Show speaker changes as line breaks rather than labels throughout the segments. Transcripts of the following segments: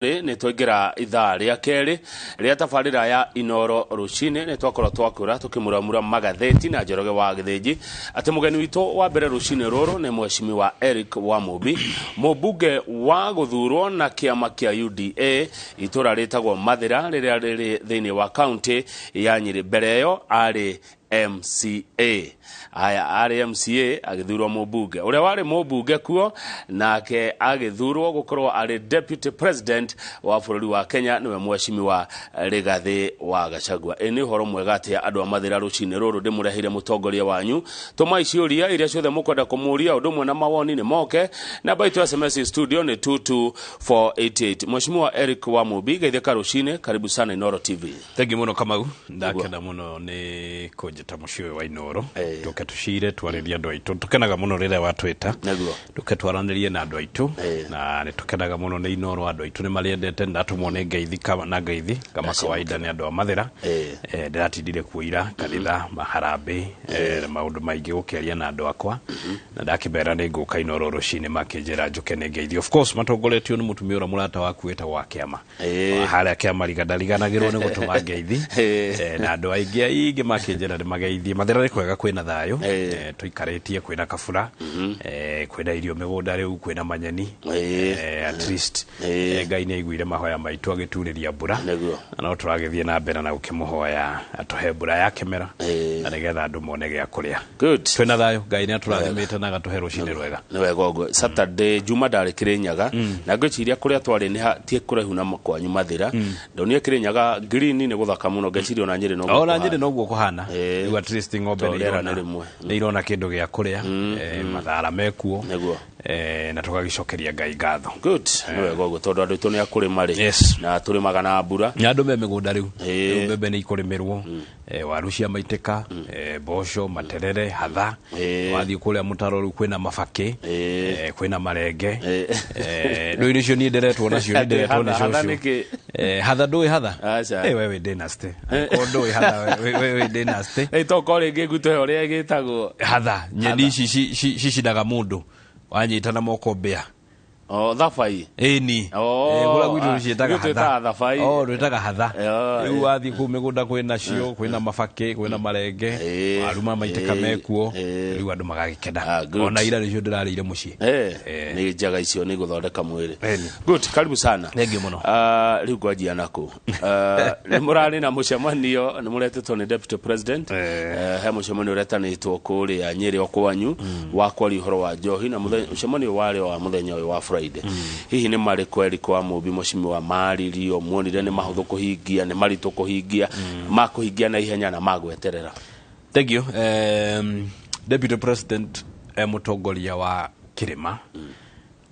Nĩ twaingĩra ithaa rĩa kerĩ rĩa tabarĩra ya Inoro rũcinĩ. Nĩ twakorwo twakwĩra tũkĩmuramura magathĩti na Njoroge wa Gĩthĩnji atĩ mũgeni witũ wa mbere rũcinĩ rũrũ nĩ Mheshimiwa Eric Wamũmbi, mũmbunge wa gũthurwo na kĩama kĩa UDA itũra rĩtagwo Mathĩra rĩrĩa rĩrĩ thĩinĩ wa kaunti ya Nyĩrĩ. Mbere ĩyo arĩ MCA. Aya, arĩ MCA agĩthurwo mũmbunge. Ũrĩa warĩ mũmbunge kuo nake agĩthurwo gũkorwo arĩ deputy president wa bũrũri wa Kenya nĩwe Mheshimiwa Rigathĩ wa Gachagua. Ĩ nĩ ũhoro mwega atĩa andũ a Mathĩra rũcinĩ rũrũ ndĩmũreheire mũtongoria wanyu. Tũmai ciũria iria ciothe mũkwenda kũmũria ũndũ ũmwe na mawoni nĩ moke. Namba itũ ya SMS studio nĩ 22488. Mheshimiwa Eric Wamũmbi, geithĩka rũcinĩ, karibu sana Inoro TV.
Thengi muno, Kamau. Ndakena muno nĩ kũnjĩta mũciĩ ũyũ wa Inoro tũke tũcire twarĩrie andũ aitũ. Tũkenaga mũno rĩrĩa watwĩta tũke twaranĩrie na andũ aitũ, na nĩ tũkenaga mũno nĩ Inoro. Andũ aitũ nĩ marĩendete. Ndatũmwo nĩ ngeithi na ngeithi kama kawaida nĩ andũ a Mathĩra. Ndĩratindire kuo ira kanitha maharambĩ, na maũndũ maingĩ gũkĩaria na andũ akwa, na ndakĩmera nĩ ngũka Inoro rũcinĩ, makĩnjĩra njũke nĩ ngeithi. Of course matongoretio nĩ mũtumia ũrĩa mũrata waku wĩtagwo wa kĩama harĩa kĩamariga, ndariganagĩrwo nĩ gũtũma ngeithi. Na andũ aingĩ aingĩ makĩnjĩra nĩ mageithie. Mathĩra nĩ kwega, kwĩna thayũ. Tũikarĩtie kwĩna kabura, kwĩna irio mĩgũnda, rĩu kwĩna manyeni. At least Ngai nĩ aiguire mahoya maitũ agĩturĩria mbura. Na no tũragĩthiĩ na mbere na gũkĩmũhoya atũhe mbura ya kĩmera na nĩgetha andũ mone gĩa kũrĩa. Twĩna thayũ, Ngai nĩ atũrathimĩte na agatũhe rũcinĩ rwega.
Nĩ wega ũguo. Saturday juma ndarĩ Kĩrĩnyaga na ngwĩciria kũrĩa twarĩ nĩ ti kũraihu na kwanyu Mathĩra. Ndonire Kĩrĩnyaga green, nĩ gũthaka mũno. Ngeciria ona Nyĩrĩ noguo
ona Nyĩrĩ kũhana. Noguo kũhana. Rĩu at least ng'ombe
Tondũ
nĩ
rĩera
irona
nĩ rĩmwe.
Nĩ irona kĩndũ gĩa kũrĩa, mathara mekuo. Na tũgagĩcokeria Ngai ngatho.
Good, nĩ wega ũguo tondũ andũ aitũ nĩ akũrĩma rĩ na tũrĩmaga na mbura.
Na andũ me mĩgũnda rĩu. Rĩu mbembe nĩ ikũrĩmĩrwo, waru cia maitĩka, mboco, materere, hatha. Wathiĩ kũrĩa mũtaro rĩu kwĩna mabakĩ, kwĩna marenge. Rĩu irio icio niĩ nderetwo nacio, nĩ nderetwo nĩ
Hatha
cũcũ.
Nĩkĩ?
Hatha, ndũĩ hatha?
Aca.
We wĩ dynasty. Angĩkorwo ndũĩ hatha, we wĩ dynasty.
Ĩ tokorwo rĩngĩ ngũtũhe ũrĩa ĩgĩtagwo.
Hatha nyeni ici cicinaga mũndũ wanyita na moko mbĩa.
O thabai.
Ĩni.
Oh,
Kũrĩa gwitũ tũciĩtaga
ithuĩ twĩtaga thabai.
Oh, twĩtaga hatha.
Oh,
Rĩu wathiĩ kũu mĩgũnda kwĩ nacio, kwĩna mabakĩ, kwĩna marenge, waru ma maitĩka mekuo. Rĩu andũ magagĩkena.
Ah, good.
Ona ira nĩcio ndĩrarĩire mũciĩ.
Nĩ njega icio, nĩ gũthondeka mwĩrĩ.
Ĩni.
Good, karibu sana.
Thank you mũno.
Ah, rĩu ngwanjia naku. Ah, nĩ mũrarĩ na mũcemanio, nĩ mũretĩtwo nĩ deputy president. He mũcemanio ũretanĩtwo kũrĩa Nyĩrĩ o kwanyu wa kwaria ũhoro wa njohi na mũcemanio warĩ wa mũthenya ũyũ wa Friday. Hihi nĩ marĩkũ Eric wa Mũmbi mheshimiwa maririo muonire nĩ mahũthũ kũhingia, nĩ maritũ kũhingia, makũhingia na ihenya na magweterera?
Thank you. Deputy President, mũtongoria wa kĩrĩma,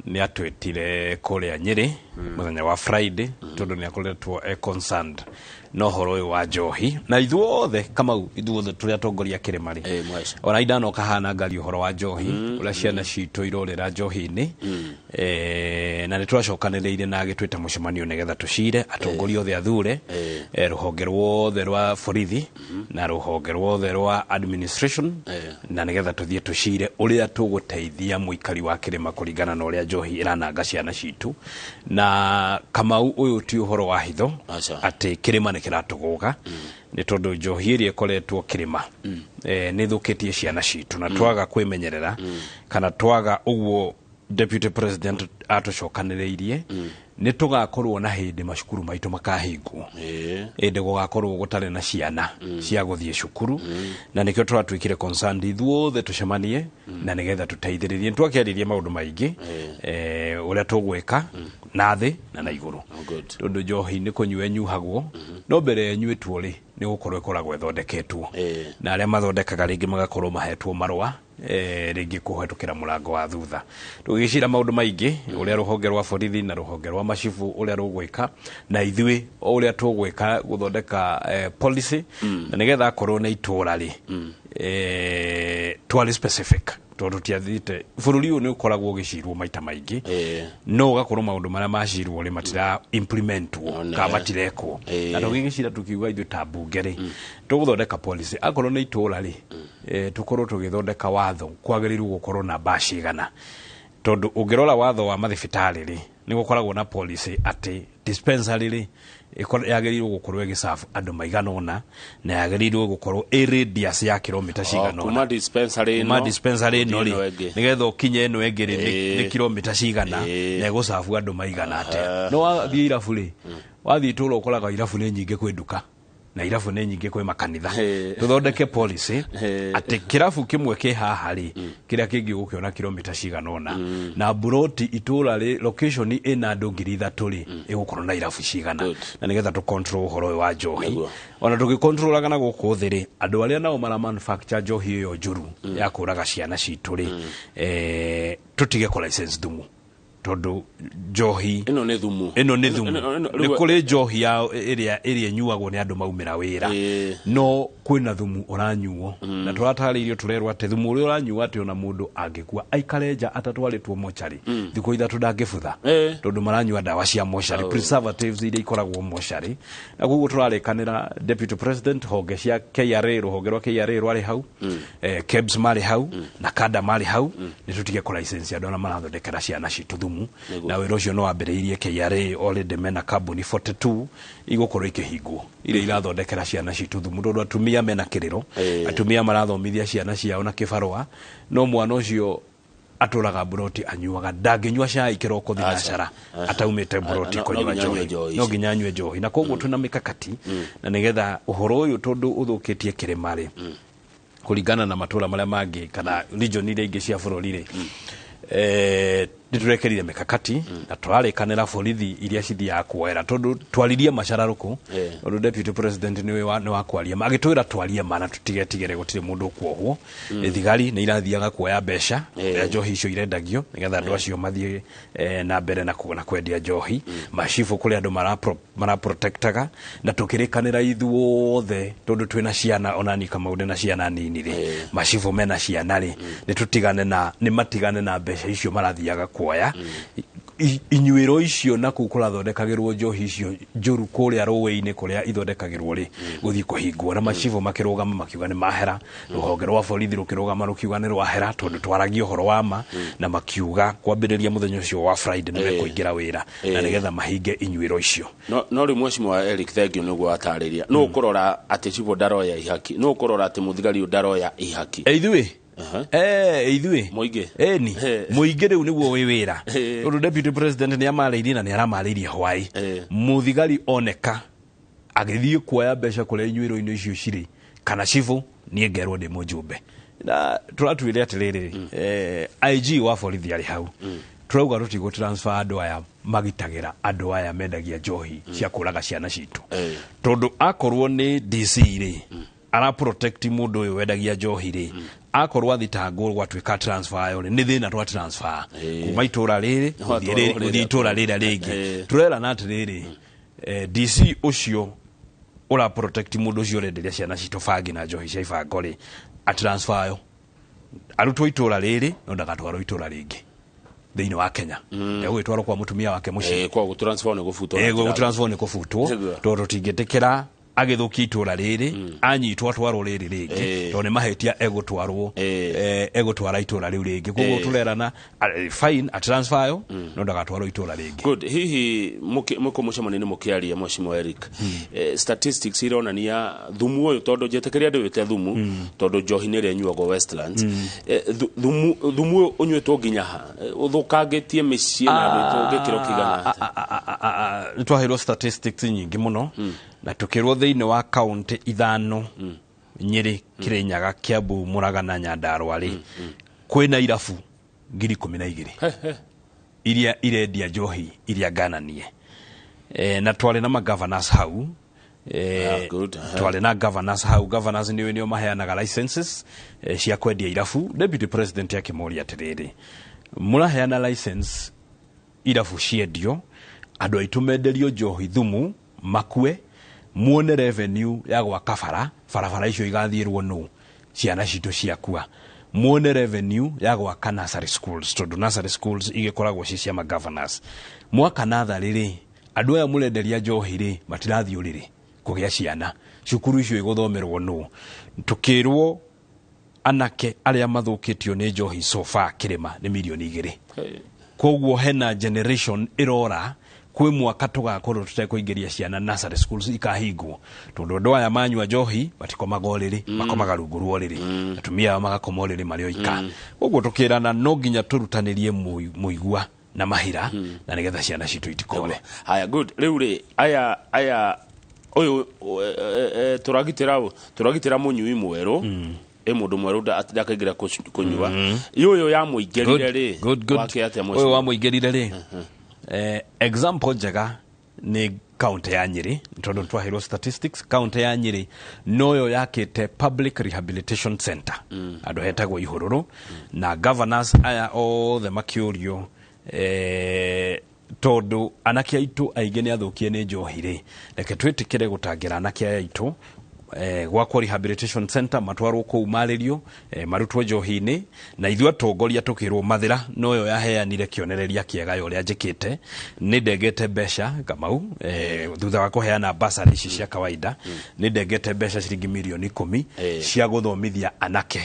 nĩ atwĩtire kũrĩa Nyĩrĩ mũthenya wa Friday tondũ nĩ akoretwo e concerned na ũhoro ũyũ wa njohi, na ithuothe, Kamau, ithuothe tũrĩ atongoria kĩrĩma rĩ,
Mwaca.
Ona indanoka hana ngari ũhoro wa njohi, ũrĩa ciana citũ irorĩra njohi-inĩ. Na nĩ twacokanĩrĩire na agĩtwĩta mũcemanio nĩgetha tũcire atongoria othe athure, rũhonge ruothe rwa borithi na rũhonge ruothe rwa administration, na nĩgetha tũthiĩ tũcire ũrĩa tũgũteithia mũikari wa kĩrĩma kũringana na ũrĩa njohi ĩrananga ciana citũ. Na Kamau, ũyũ ti ũhoro wa hitho
Aca.
atĩ kĩrĩma nĩ kĩratũgũga nĩ tondũ njohi ĩrĩa ĩkoretwo kĩrĩma nĩ ĩthũkĩtie ciana citũ, na twaga kwĩmenyerera kana twaga ũguo deputy president atũcokanĩrĩirie, nĩ tũgakorwo na hĩndĩ macukuru maitũ makahingwo, ĩndĩ gũgakorwo gũtarĩ na ciana cia gũthiĩ cukuru, na nĩkĩo tũratuĩkire concerned ithuothe tũcemanie na nĩgetha tũteithĩrĩrie. Nĩ twakĩarĩria maũndũ maingĩ, ũrĩa tũgwĩka na thĩ na igũrũ,
Oh, good.
tondũ njohi nĩ kũnyua ĩnyuhagwo, no mbere ĩnyuĩtwo rĩ, nĩ gũkorwo ĩkoragwo ĩthondeketwo, na arĩa mathondekaga rĩngĩ magakorwo mahetwo marũa, rĩngĩ kũhetũkĩra mũrango wa thutha. Tũgĩcira maũndũ maingĩ, ũrĩa rũhonge rwa borithi na rũhonge rwa macibu ũrĩa rũgwĩka, na ithuĩ o ũrĩa tũgwĩka gũthondeka policy, na nĩgetha akorwo nĩ itũra rĩ, twarĩ specific tondũ tũtiathiĩte. Bũrũri ũyũ nĩ ũkoragwo ũgĩcirwo maita maingĩ, no ũgakorwo maũndũ marĩa macirwo rĩ, matira implementwo kana matirekwo. Na tũgĩgĩcira tukiuga ithuĩ ta mbunge rĩ, tũgũthondeka policy, akorwo nĩ itũra rĩ, tũkorwo tũgĩthondeka watho kwagĩrĩirwo gũkorwo na mbaa cigana, tondũ ũngĩrora watho wa mathibitarĩ rĩ, Nĩ gũkoragwo na policy atĩ dispensary rĩ yagĩrĩirwo gũkorwo ĩgĩserve andũ maigana ũna, na yagĩrĩirwo gũkorwo ĩ radius ya kilomita cigana ũna.
Kuma dispensary ĩno
kuma dispensary ĩno
gũthiĩ
rĩ,
ĩno ĩngĩ.
Nĩgetha ũkinye ĩno ĩngĩ rĩ, nĩ kilomita cigana, na ĩgũcabu andũ maigana atĩa. No wathiĩ irabu rĩ, wathiĩ itũũra ũkoraga irabu nĩ nyingĩ kwĩ nduka na irabu nĩ nyingĩ kwĩ makanitha. Tũthondeke policy atĩ kĩrabu kĩmwe kĩ haha rĩ, kĩrĩa kĩngĩ ũgũkĩona kilomita cigana ũna, na buroti itũũra rĩ, location ĩna andũ 3,000 rĩ, ĩgũkorwo na irabu cigana, na nĩgetha tũ control ũhoro ũyũ wa njohi. Ona tũgĩkontrolaga na gũkũ thĩ rĩ, andũ arĩa nao mara manufacture njohi ĩyo njũru ya kũraga ciana citũ rĩ, tũtige kũ license thumu, tondũ njohi
Ĩno nĩ thumu.
Ĩno nĩ thumu. Nĩ kũrĩ njohi ya ĩrĩa ĩnyuagwo nĩ andũ maumĩra wĩra, no kwĩna thumu ũranyuo, na tũratarĩirio, tũrerwo atĩ thumu ũrĩa ũranyuo, atĩ ona mũndũ angĩkua aikare nja atatwarĩtwo mocarĩ thikũ 3 ndangĩbutha, tondũ maranyua ndawa cia mocarĩ, preservatives iria ikoragwo mocarĩ. Na koguo tũrarĩkanĩra deputy president, honge cia KRA, rũhonge rwa KRA rwarĩ hau, KEBS marĩ hau, na kada marĩ hau, nĩ tũtige kũ license andũ arĩa marathondekera ciana citũ thumu. Na wĩra ũcio no wambĩrĩirie. KRA already mena kambuni 42 igũkorwo ikĩhingwo iria irathondekera ciana citũ thumu, tondũ atumia mena kĩrĩro, atumia marathomithia ciana ciao na kĩbarũa, no mwana ũcio atũraga mburoti anyuaga, ndangĩnyua cai kĩroko thinacara ataumĩte mburoti
No
kũnyua
nginya anyue
njohi.
Njohi
No
ici.
nginya anyue njohi. Na koguo twĩna mĩkakati na nĩgetha ũhoro ũyũ, tondũ ũthũkĩtie kĩrĩma rĩ, kũringana na matũra marĩa mangĩ kana region iria ingĩ cia bũrũri rĩ, nĩ tũrekerire mĩkakati na tũrarĩkanĩra borithi iria cithiaga kuoera, tondũ twaririe macararũkũ, tondũ deputy president nĩ wa kwaria ma, agĩtwĩra twarie ma na tũtigetigĩre, gũtirĩ mũndũ ũkuohwo. Thigari nĩ irathiaga kuoya mbeca kũrĩa njohi icio irendagio, nĩgetha andũ acio mathiĩ na mbere na kwendia njohi. Macibũ kũrĩ andũ maraprotectaga, na tũkĩrĩkanĩra ithuothe, tondũ twĩna ciana, ona niĩ Kamau ndĩ na ciana nini rĩ, macibũ mena ciana rĩ, nĩ tũtigane na nĩ matigane na mbeca icio marathiaga kuoya. Inyuĩro icio na kũu kũrathondekagĩrwo njohi icio njũru, kũrĩa rũĩ-inĩ kũrĩa ithondekagĩrwo rĩ, gũthiĩ kũhingwo. Na macibũ makĩrũgama makiuga nĩ mahera, rũhonge rwa borithi rũkĩrũgama rũkiuga nĩ rwahera, tondũ twaragia ũhoro wa ma, na makiuga kwambĩrĩria mũthenya ũcio wa Friday nĩ mekũingĩra wĩra na nĩgetha mahinge inyuĩro icio.
No rĩu, mheshimiwa Eric, thank you nĩguo watarĩria. No ũkũrora atĩ cibũ ndaroya ihaki, no ũkũrora atĩ mũthigari ũyũ ndaroya ihaki?
Ithuĩ ithuĩ
Mũingĩ.
Ĩni, mũingĩ rĩu nĩguo wĩ wĩra, tondũ deputy president nĩ amarĩirie na nĩ aramarĩirie hwaĩ. Mũthigari oneka agĩthiĩ kuoya mbeca kũrĩa inyuĩro-inĩ icio cirĩ kana cibũ, niĩ ngerwo ndĩ mũjumbe. Na tũratuĩre atĩrĩrĩ, IG wa borithi arĩ hau, tũrauga tũtigũ transfer andũ aya magitagĩra andũ aya mendagia njohi cia kũraga ciana citũ, tondũ akorwo nĩ DC rĩ, ara protect mũndũ ũyũ wendagia njohi rĩ, akorwo athitangwo gwatuĩka transfer yo rĩ, nĩ thĩna twa transfer kuma itũra rĩrĩ
Watwarwo
gũthiĩ
rĩrĩa.
Gũthiĩ itũra rĩrĩa rĩngĩ. Tũrerana atĩrĩrĩ, DC ũcio ũra protect mũndũ ũcio ũrenderia ciana citũ bangi na njohi cia ibango rĩ, atransfer yo, arutwo itũra rĩrĩ, no ndagatwarwo itũra rĩngĩ thĩinĩ wa Kenya, egũgĩtwarwo kwa mũtumia wake mũciĩ.
Kwa gũtransfer nĩ gũbutwo na njĩra-
Gũtransfer nĩ kũbutwo, tondũ tũtingĩtĩkĩra agĩthũkia itũra rĩrĩ, anyitwo atwarwo rĩrĩ rĩngĩ, tondũ nĩ mahĩtia egũtwarwo, egũtwara itũra rĩu rĩngĩ. Koguo tũrerana fine, atransfer yo, no ndagatwarwo itũra rĩngĩ.
Good. Hihi mũkũ mũcemanio-inĩ mũkĩaria, mheshimiwa Eric, statistics ironania thumu ũyũ, tondũ njĩtĩkĩria ndĩwĩte thumu, tondũ njohi nĩ ĩrĩa ĩnyuagwo Westlands, thumu ũyũ ũnyuĩtwo nginya ha? Ũthũkangĩtie mĩciĩ na andũ aitũ gĩkĩro kĩigana atĩa?
Nĩ twaheirwo statistics nyingĩ mũno, na tũkĩrwo thĩinĩ wa kaunti ithano, Nyĩrĩ, Kĩrĩnyaga, Kiambu, Mũraga na Nyandarũa rĩ, kwĩna irabu 12,000 iria irendia njohi iria ngananie. Na twarĩ na magovernors hau.
Ah, good.
Twarĩ na governors hau. Governors nĩo maheanaga licenses cia kwendia irabu. Deputy president akĩmoria atĩrĩrĩ, mũraheana license irabu ciendio, andũ aitũ menderio njohi thumu makue, muone revenue ya gwaka bara, barabara icio igathiĩrwo nũ ciana citũ ciakua? Muone revenue ya gwaka nursery schools, tondũ nursery schools igĩkoragwo ci cia magovernors. Mwaka natharĩ rĩ, andũ aya mũrenderia njohi rĩ, matirathiĩ ũrĩrĩ kũgĩa ciana, cukuru icio igũthomerwo nũ? Tũkĩrwo anake arĩa mathũkĩtio nĩ njohi so far kĩrĩma nĩ 2 mirioni. Koguo hena generation ĩrora kwĩ mwaka tũgakorwo tũtekũingĩria ciana nursery schools ikahingwo, tondũ andũ aya manyua njohi matikomaga ũrĩrĩ, makomaga rungu rwa ũrĩrĩ, atumia ao magakoma ũrĩrĩ marĩ oika. Koguo tũkĩrana no nginya tũrutanĩrie mũigua na mahira na nĩgetha ciana citũ itikore.
Haya, good. Rĩu rĩ, aya ũyũ tũragitĩra mũnyui mwerũ, ĩ mũndũ mwerũ ndakaingĩra kũnyua. Ũyũ yamũingĩrire rĩ,
Good, good.
wake atĩa
Ũyũ
mheshimiwa?
Wamũingĩrire rĩ, example njega nĩ kaunti ya Nyĩrĩ, tondũ twaheirwo statistics, kaunti ya Nyĩrĩ noyo yakĩte public rehabilitation center andũ hetagwo Ihũrũrũ, na governors aya othe makĩũrio, tondũ anake aitũ aingĩ nĩ athũkie nĩ njohi rĩ, reke twĩtĩkĩre gũtangĩra anake aya aitũ gwakwo rehabilitation center, matwarwo kũu marĩrio, marutwo njohi-inĩ. Na ithuĩ atongoria tũkĩrwo Mathĩra noyo yaheanire kĩonereria kĩega ya ũrĩa njĩkĩte. Nĩ ndengete mbeca, Kamau, thutha wa kũheana basarĩ ici cia kawaida, nĩ ndengete mbeca ciringi mirioni 10 cia gũthomithia anake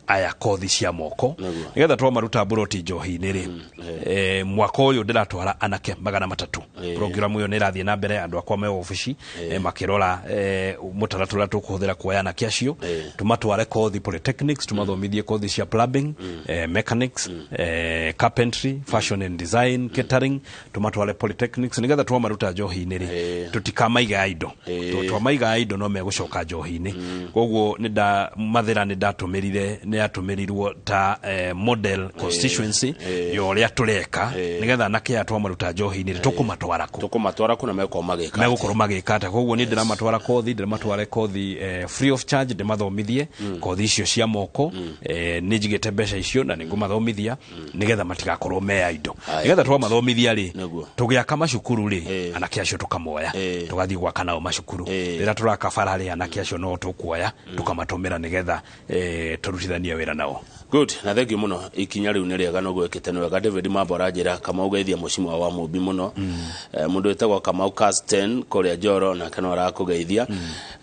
aya kothi cia moko, nĩgetha twamaruta mburoti njohi-inĩ rĩ, mwaka ũyũ ndĩratwara anake 300. Program ĩyo nĩ ĩrathiĩ na mbere, andũ akwa me obici makĩrora mũtaratara ũrĩa tũkũhũthĩra kuoya anake acio, tũmatware kothi polytechnics, tũmathomithie kothi cia plumbing, mechanics, carpentry, fashion and design, catering, tũmatware polytechnics nĩgetha twamaruta njohi-inĩ rĩ, tũtikamaiga indo, tondũ twamaiga indo no megũcoka njohi-inĩ. Koguo nĩ nda Mathĩra nĩ ndatũmĩrire, nĩ yatũmĩrirwo ta model constituency ya ũrĩa tũreka nĩgetha anake aya twamaruta njohi-inĩ rĩ, tũkũmatwara kũ?
Tũkũmatwara kũ na mekorwo magĩka atĩa?
Megũkorwo magĩka atĩa? Koguo niĩ ndĩramatwara kothi, ndĩramatware kothi free of charge, ndĩmathomithie kothi icio cia moko. Nĩ njigĩte mbeca icio na nĩ ngũmathomithia nĩgetha matigakorwo me indo, nĩgetha twamathomithia rĩ, tũgĩaka macukuru rĩ, anake acio tũkamoya, tũgathiĩ gwaka nao macukuru. Rĩrĩa tũraka bara rĩ, anake acio no tũkuoya tũkamatũmĩra nĩgetha tũrutithanie wĩra nao.
Good, na thank you mũno. Ikinya rĩu nĩ rĩega no gwĩkĩte nĩ wega. David Mambo aranjĩra, Kamau, geithia mũcimwa wa Mũmbi mũno. Mũndũ wĩtagwo Kamau Casten kũrĩa Njoro nake no arakũgeithia,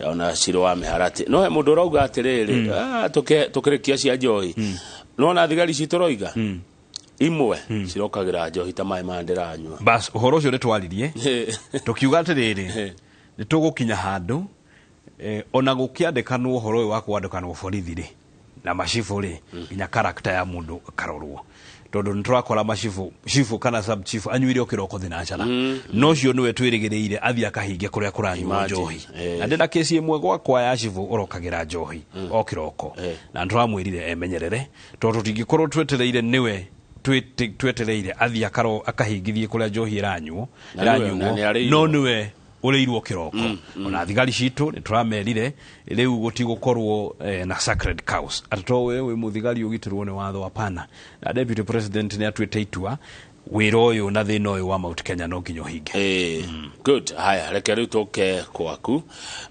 ona Ciro wa Mĩharati. No he mũndũ ũrauga atĩrĩrĩ, tũkĩrĩkia cia njohi, nona thigari citũ roiga imwe cirokagĩra njohi ta maĩ maya ndĩranyua.
Bas, ũhoro ũcio nĩ twaririe, tũkiuga atĩrĩrĩ, nĩ tũgũkinya handũ ona gũkĩandĩkanwo ũhoro ũyũ wa kwandĩkanwo borithi rĩ na macibũ rĩ, nginya karakta ya mũndũ ĩkarorwo, tondũ nĩ tũrakora macibũ, cibũ kana sub chief anyuire o kĩroko thinacara, no ũcio nĩwe twĩrĩgĩrĩire athiĩ akahinge kũrĩa kũranyuo
Imagine.
njohi. Na ndĩna kĩci ĩmwe gwakwa ya cibũ ũrokagĩra njohi o kĩroko, na nĩ tũramwĩrire emenyerere, tondũ tũtingĩkorwo twetereire nĩwe twetereire athiĩ akahingithie kũrĩa njohi ĩranyuo
Na nĩwe-
ĩranyuo
na nĩarĩirwo.
No nĩwe ũrĩirwo kĩroko. Ona thigari citũ nĩ tũramerire rĩu gũtigũkorwo na sacred cows, atĩ to we wĩ mũthigari ũgitĩrwo nĩ watho, hapana. Na deputy president nĩ atuĩte itua, wĩra ũyũ na thĩna ũyũ wa Mount Kenya no nginya ũhinge.
Good. Haya, reke rĩu tũke kwaku,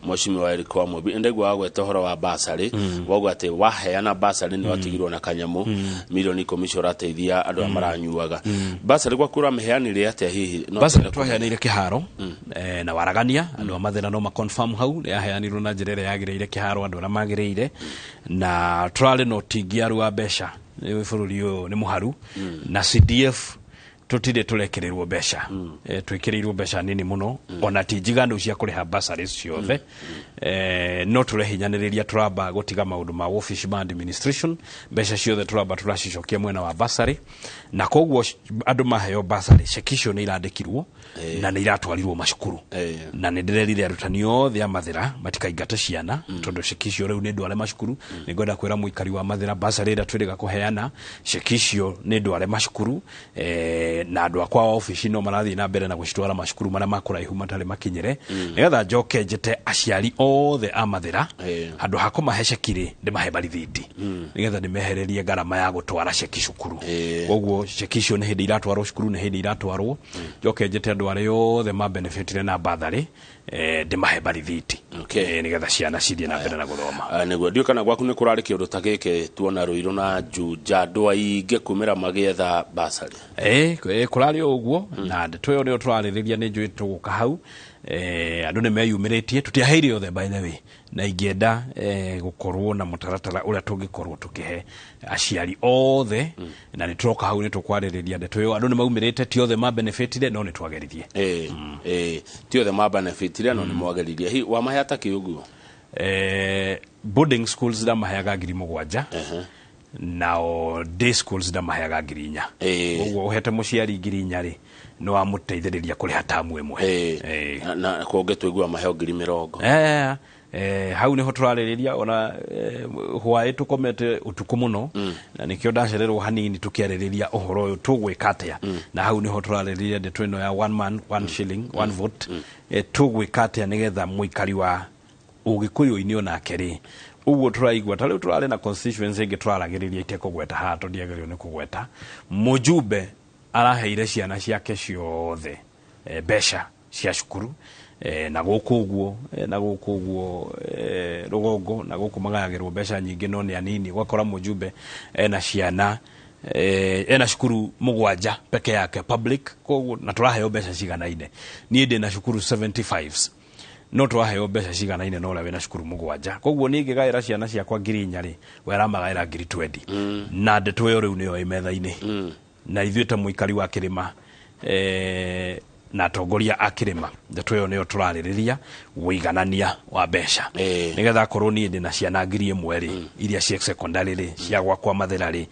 mheshimiwa Eric wa Mũmbi. Ndaigua wagweta ũhoro wa basarĩ, wauga atĩ waheana basarĩ nĩ watigirwo na kanyamũ mirioni 10 icio ũrateithia andũ arĩa maranyuaga. Basarĩ gwaku ũramĩheanire atĩa hihi? No
Basarĩ
twende
twaheanĩire kĩharo na waragania, andũ a Mathĩna no ma-confirm hau, nĩ yaheanirwo na njĩra ĩrĩa yagĩrĩire kĩharo andũ arĩa magĩrĩire, na tũrarĩ na ũtingiaru wa mbeca. Nĩ bũrũri ũyũ nĩ mũharu na CDF tũtirĩ tũrekererwo mbeca, twĩkĩrĩirwo mbeca nini mũno, ona ti njiganu cia kũrĩha basarĩ ciothe. No tũrehinyanĩrĩria, tũramba gũtiga maũndũ ma office ma administration, mbeca ciothe tũramba tũracicokia mwena wa basarĩ, na koguo andũ maheo basarĩ, ceki icio nĩ irandĩkirwo na nĩ iratwarirwo macukuru. Na nĩ ndĩrerire arutani othe a Mathĩra matikaingate ciana, tondũ ceki icio rĩu nĩ ndware macukuru. Nĩ ngwenda kwĩra mũikari wa Mathĩra, basarĩ ĩrĩa twĩrĩga kũheana, ceki icio nĩ ndware macukuru, na andũ akwa a obici no marathiĩ na mbere na gũcitwara macukuru marĩa ma kũraihu matarĩ makinyĩre, nĩgetha njoke njĩte aciari othe a Mathĩra, handũ ha kũmahe ceki rĩ, ndĩmahe marithiti, nĩgetha ndĩmehererie ngarama ya gũtwara ceki cukuru. Koguo ceki icio nĩ hĩndĩ iratwarwo cukuru, nĩ hĩndĩ iratwarwo. Njoke njĩte andũ arĩa othe ma benefitire na batharĩ, ndĩmahe marithiti, nĩgetha ciana cithiĩ na mbere na gũthoma.
Nĩguo ndiũ kana gwaku nĩ kũrarĩ kĩũndũ ta gĩkĩ tuona Rũirũ na Juja, andũ aingĩ kumĩra magĩetha basarĩ.
Kũrarĩ o ũguo, na ndeto ĩyo nĩyo tũrarĩrĩria, nĩ njũĩ tũgũka hau. Andũ nĩ meyumĩrĩtie, tũtiaheire othe by the way, na ingĩenda gũkorwo na mũtaratara ũrĩa tũngĩkorwo tũkĩhe aciari othe, na nĩ tũroka hau, nĩ tũkwarĩrĩria ndeto ĩyo. Andũ nĩ maumĩrĩte, ti othe ma benefitire, no nĩ twageririe.
Ti othe ma benefitire, no nĩ mwageririe. Hi wamahe atakĩ ũguo?
Boarding schools ndamaheaga 7,000, nao day schools ndamaheaga 4,000. Ũguo ũhete mũciari 4,000 rĩ, nĩ wamũteithĩrĩria kũrĩha tamu ĩmwe.
Na kũngĩ tũigua maheo 20,000.
Hau nĩho tũrarĩrĩria ona hwaĩ tũkomete ũtukũ mũno, na nĩkĩo ndacererwo hanini tũkĩarĩrĩria ũhoro ũyũ tũgwĩka atĩa. Na hau nĩho tũrarĩrĩria ndeto ĩno ya one man one shilling one vote. Tũgwĩka atĩa nĩgetha mũikari wa ũgĩkũyũ-inĩ onake rĩ, ũguo tũraigua ta rĩu tũrarĩ na constituency ĩngĩ tũraragĩrĩria, itekũgweta haha tondũ ndiagĩrĩirwo nĩ kũgweta, mũjumbe araheire ciana ciake ciothe mbeca cia cukuru, na gũkũ ũguo, na gũkũ ũguo, rũgongo na gũkũ magayagĩrwo mbeca nyingĩ no nĩ anini. Ũgakora mũjumbe ena ciana, ena cukuru 7 peke yake public, koguo na tũraheo mbeca ciganaine. Niĩ ndĩ na cukuru 75, no tũraheo mbeca ciganaine na ũrĩa wĩna cukuru 7. Koguo niĩ ngĩgaĩra ciana ciakwa 4,000 rĩ, we aramagaĩra 20,000. Na ndeto ĩyo rĩu nĩyo ĩ metha-inĩ, na ithuĩ ta mũikari wa kĩrĩma, na atongoria a kĩrĩma, ndeto ĩyo nĩyo tũrarĩrĩria, ũiganania wa mbeca, nĩgetha akorwo niĩ ndĩna ciana 1,000 rĩ, iria cia secondary rĩ, cia gwakwa Mathĩra rĩ,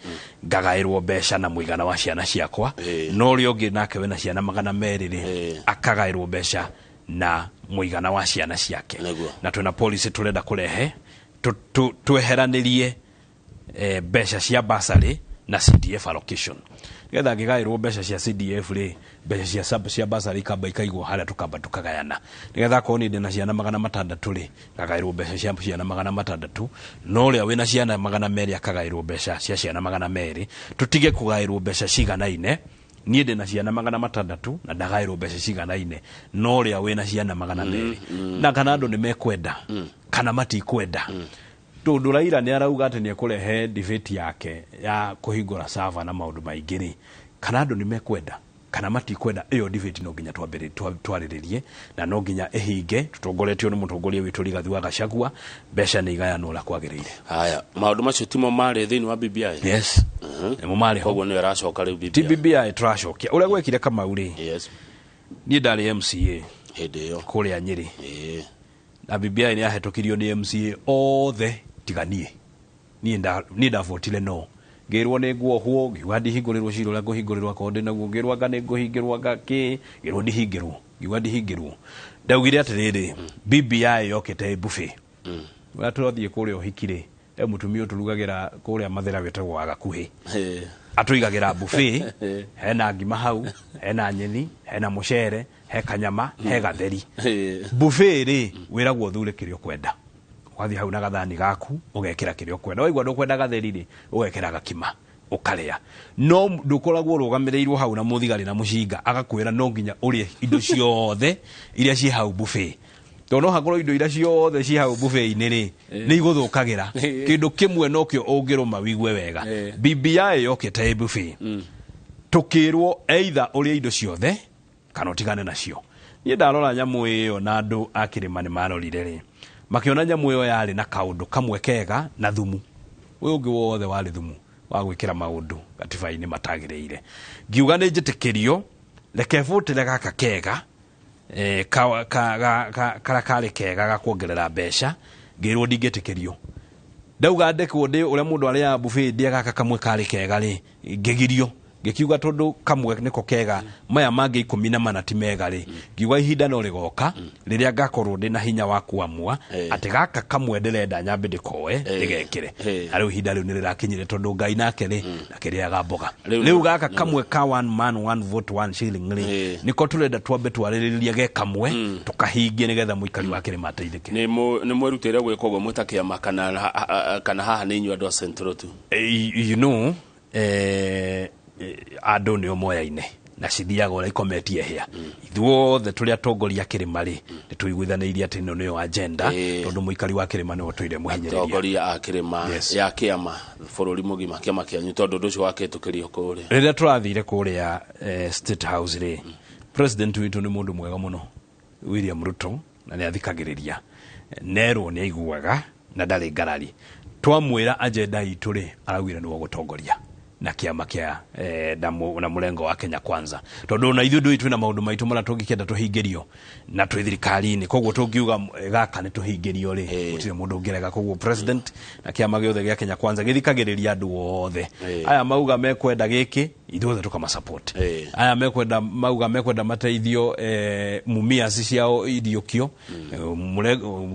ngagaĩrwo mbeca na mũigana wa ciana ciakwa, no ũrĩa ũngĩ nake wĩna ciana 200 rĩ, akagaĩrwo mbeca na mũigana wa ciana ciake. Na twĩna policy tũrenda kũrehe tweheranĩrie mbeca cia bursary na CDF allocation, nĩgetha ngĩgaĩrwo mbeca cia CDF rĩ, mbeca cia bursary ikamba ikaigwo harĩa, tũkamba tũkagayana, nĩgetha akorwo niĩ ndĩna ciana 600 rĩ, ngagaĩrwo mbeca cia ciana 600, no ũrĩa wĩna ciana 200 akagaĩrwo mbeca cia ciana 200. Tũtige kũgaĩrwo mbeca ciganaine. Niĩ ndĩna ciana 600 na ndagaĩrwo mbeca ciganaine no ũrĩa wĩna ciana 200. Na kana andũ nĩ mekwenda kana matikwenda, tondũ Raila nĩ arauga atĩ nĩ ekũrehe debate yake ya kũhingũra server na maũndũ maingĩ rĩ, kana andũ nĩ mekwenda kana matikwenda, ĩyo debate no nginya twarĩrĩrie na no nginya ĩhinge tũtongoretio nĩ mũtongoria witũ Rigathi wa Gachagua. Mbeca nĩ igayanwo ũrĩa kwagĩrĩire.
Haya, maũndũ macio timo marĩ thĩinĩ wa BBI?
Yes, nĩmo marĩ ho.
Koguo nĩyo ĩracoka rĩu
Ti
BBI?
BBI tũracokia. Ũrĩa gwekire, Kamau rĩ, niĩ ndarĩ MCA
hĩndĩ ĩyo
kũrĩa Nyĩrĩ, na BBI nĩ yahetũkirio nĩ MCA othe tiga niĩ. Niĩ ndavotire no ngĩrwo nĩ nguohwo, ngiuga ndihingũrĩrwo cira ũrĩa ngũhingũrĩrwo akorwo ndĩ naguo, ngĩrwo anga nĩ ngũhingĩrwo, anga kĩ, ngĩrwo ndihingĩrwo, ngiuga ndihingĩrwo. Ndaugire atĩrĩrĩ, BBI yokĩte ĩ buffet. Ũrĩa tũrathiĩ kũrĩa ũhiki rĩ, he mũtumia ũtũrugagĩra kũrĩa Mathĩra wĩtagwo wa Gakuhĩ, atũigagĩra buffet, hena ngima hau, hena nyeni, hena mũcere, he kanyama, he gatheri. Buffet rĩ, wĩragwo ũthure kĩrĩa ũkwenda, ũgathiĩ hau na gathani gaku ũgekĩra kĩrĩa ũkwenda. Waigua ndũkwenda gatheri rĩ, ũgekĩra gakima ũkarĩa, no ndũkoragwo ũrũgamĩrĩirwo hau na mũthigari na mũcinga agakwĩra no nginya ũrĩe indo ciothe iria ciĩ hau buffet, tondũ no hakorwo indo iria ciothe ciĩ hau buffet-inĩ rĩ, nĩ igũthũkagĩra. Kĩndũ kĩmwe nokĩo ũngĩrũma wigue wega. BBI yokĩte ĩ buffet, tũkĩrwo either ũrĩe indo ciothe kana ũtigane nacio. Niĩ ndarora nyamũ ĩyo, na andũ a kĩrĩma nĩ marorire rĩ, makĩona nyamũ ĩyo yarĩ na kaũndũ kamwe kega na thumu ũyũ ũngĩ wothe warĩ thumu wa gwĩkĩra maũndũ gatiba-inĩ matagĩrĩire. Ngiuga nĩ njĩtĩkĩrio, reke bũtĩre gaka kega, karĩa karĩ kega ga kuongerera mbeca. Ngĩrwo ndingĩtĩkĩrio. Ndauga ndekwo ndĩ ũrĩa mũndũ arĩaga buffet, ndĩe gaka kamwe karĩ kega rĩ, ngĩgirio. Ngĩkiuga tondũ kamwe nĩko kega, maya mangĩ 14 ti mega rĩ, ngiuga ihinda no rĩgoka rĩrĩa ngakorwo ndĩ na hinya wa kuamua atĩ gaka kamwe ndĩrenda nyambe ndĩkoe ndĩgekĩre. Na rĩu ihinda rĩu nĩ rĩrakinyire, tondũ Ngai nake rĩ akĩrĩaga mboga. Rĩu gaka kamwe ka one man one vote one shilling rĩ, nĩko tũrenda twambe twarĩrĩrie ge kamwe tũkahingie, nĩgetha mũikari wa kĩrĩma ateithĩke.
Nĩ mwerutĩire gwĩka ũguo mwĩ ta kĩama, kana haha nĩ inyuĩ andũ a Central tu?
You know, andũ nĩo moyaine. Na cithiaga ũrĩa ikometie hĩa. Ithuothe tũrĩ atongoria a kĩrĩma rĩ, nĩ tũiguithanĩirie atĩ ĩno nĩyo agenda, tondũ mũikari wa kĩrĩma nĩwe ũtũire mũhinyĩrĩria.
Atongoria a kĩrĩma ya kĩama bũrũri mũgima, kĩama kĩanyu, tondũ ũndũ ũcio wakĩtũkĩrio kũrĩa.
Rĩrĩa tũrathire kũrĩa State House rĩ, president witũ nĩ mũndũ mwega mũno, William Ruto, na nĩ athikagĩrĩria, nerwo nĩ aiguaga na ndarĩ ngarari. Twamwĩra agenda itũ rĩ, araugire nĩwe ũgũtongoria na kĩama kĩa na mũrengo wa Kenya Kwanza, tondũ ona ithuĩ ndũĩ twĩna maũndũ maitũ marĩa tũngĩkĩenda tũhingĩrio na twĩ thirikari-inĩ. Koguo tũngiuga gaka nĩ tũhingĩrio rĩ, gũtirĩ mũndũ ũngĩrega. Koguo president na kĩama gĩothe gĩa Kenya Kwanza gĩthikagĩrĩria andũ othe. Aya mauga mekwenda gĩkĩ, ithuothe tũkamasupport. Aya mekwenda, mauga mekwenda mateithio Mumias ciao iriũkio,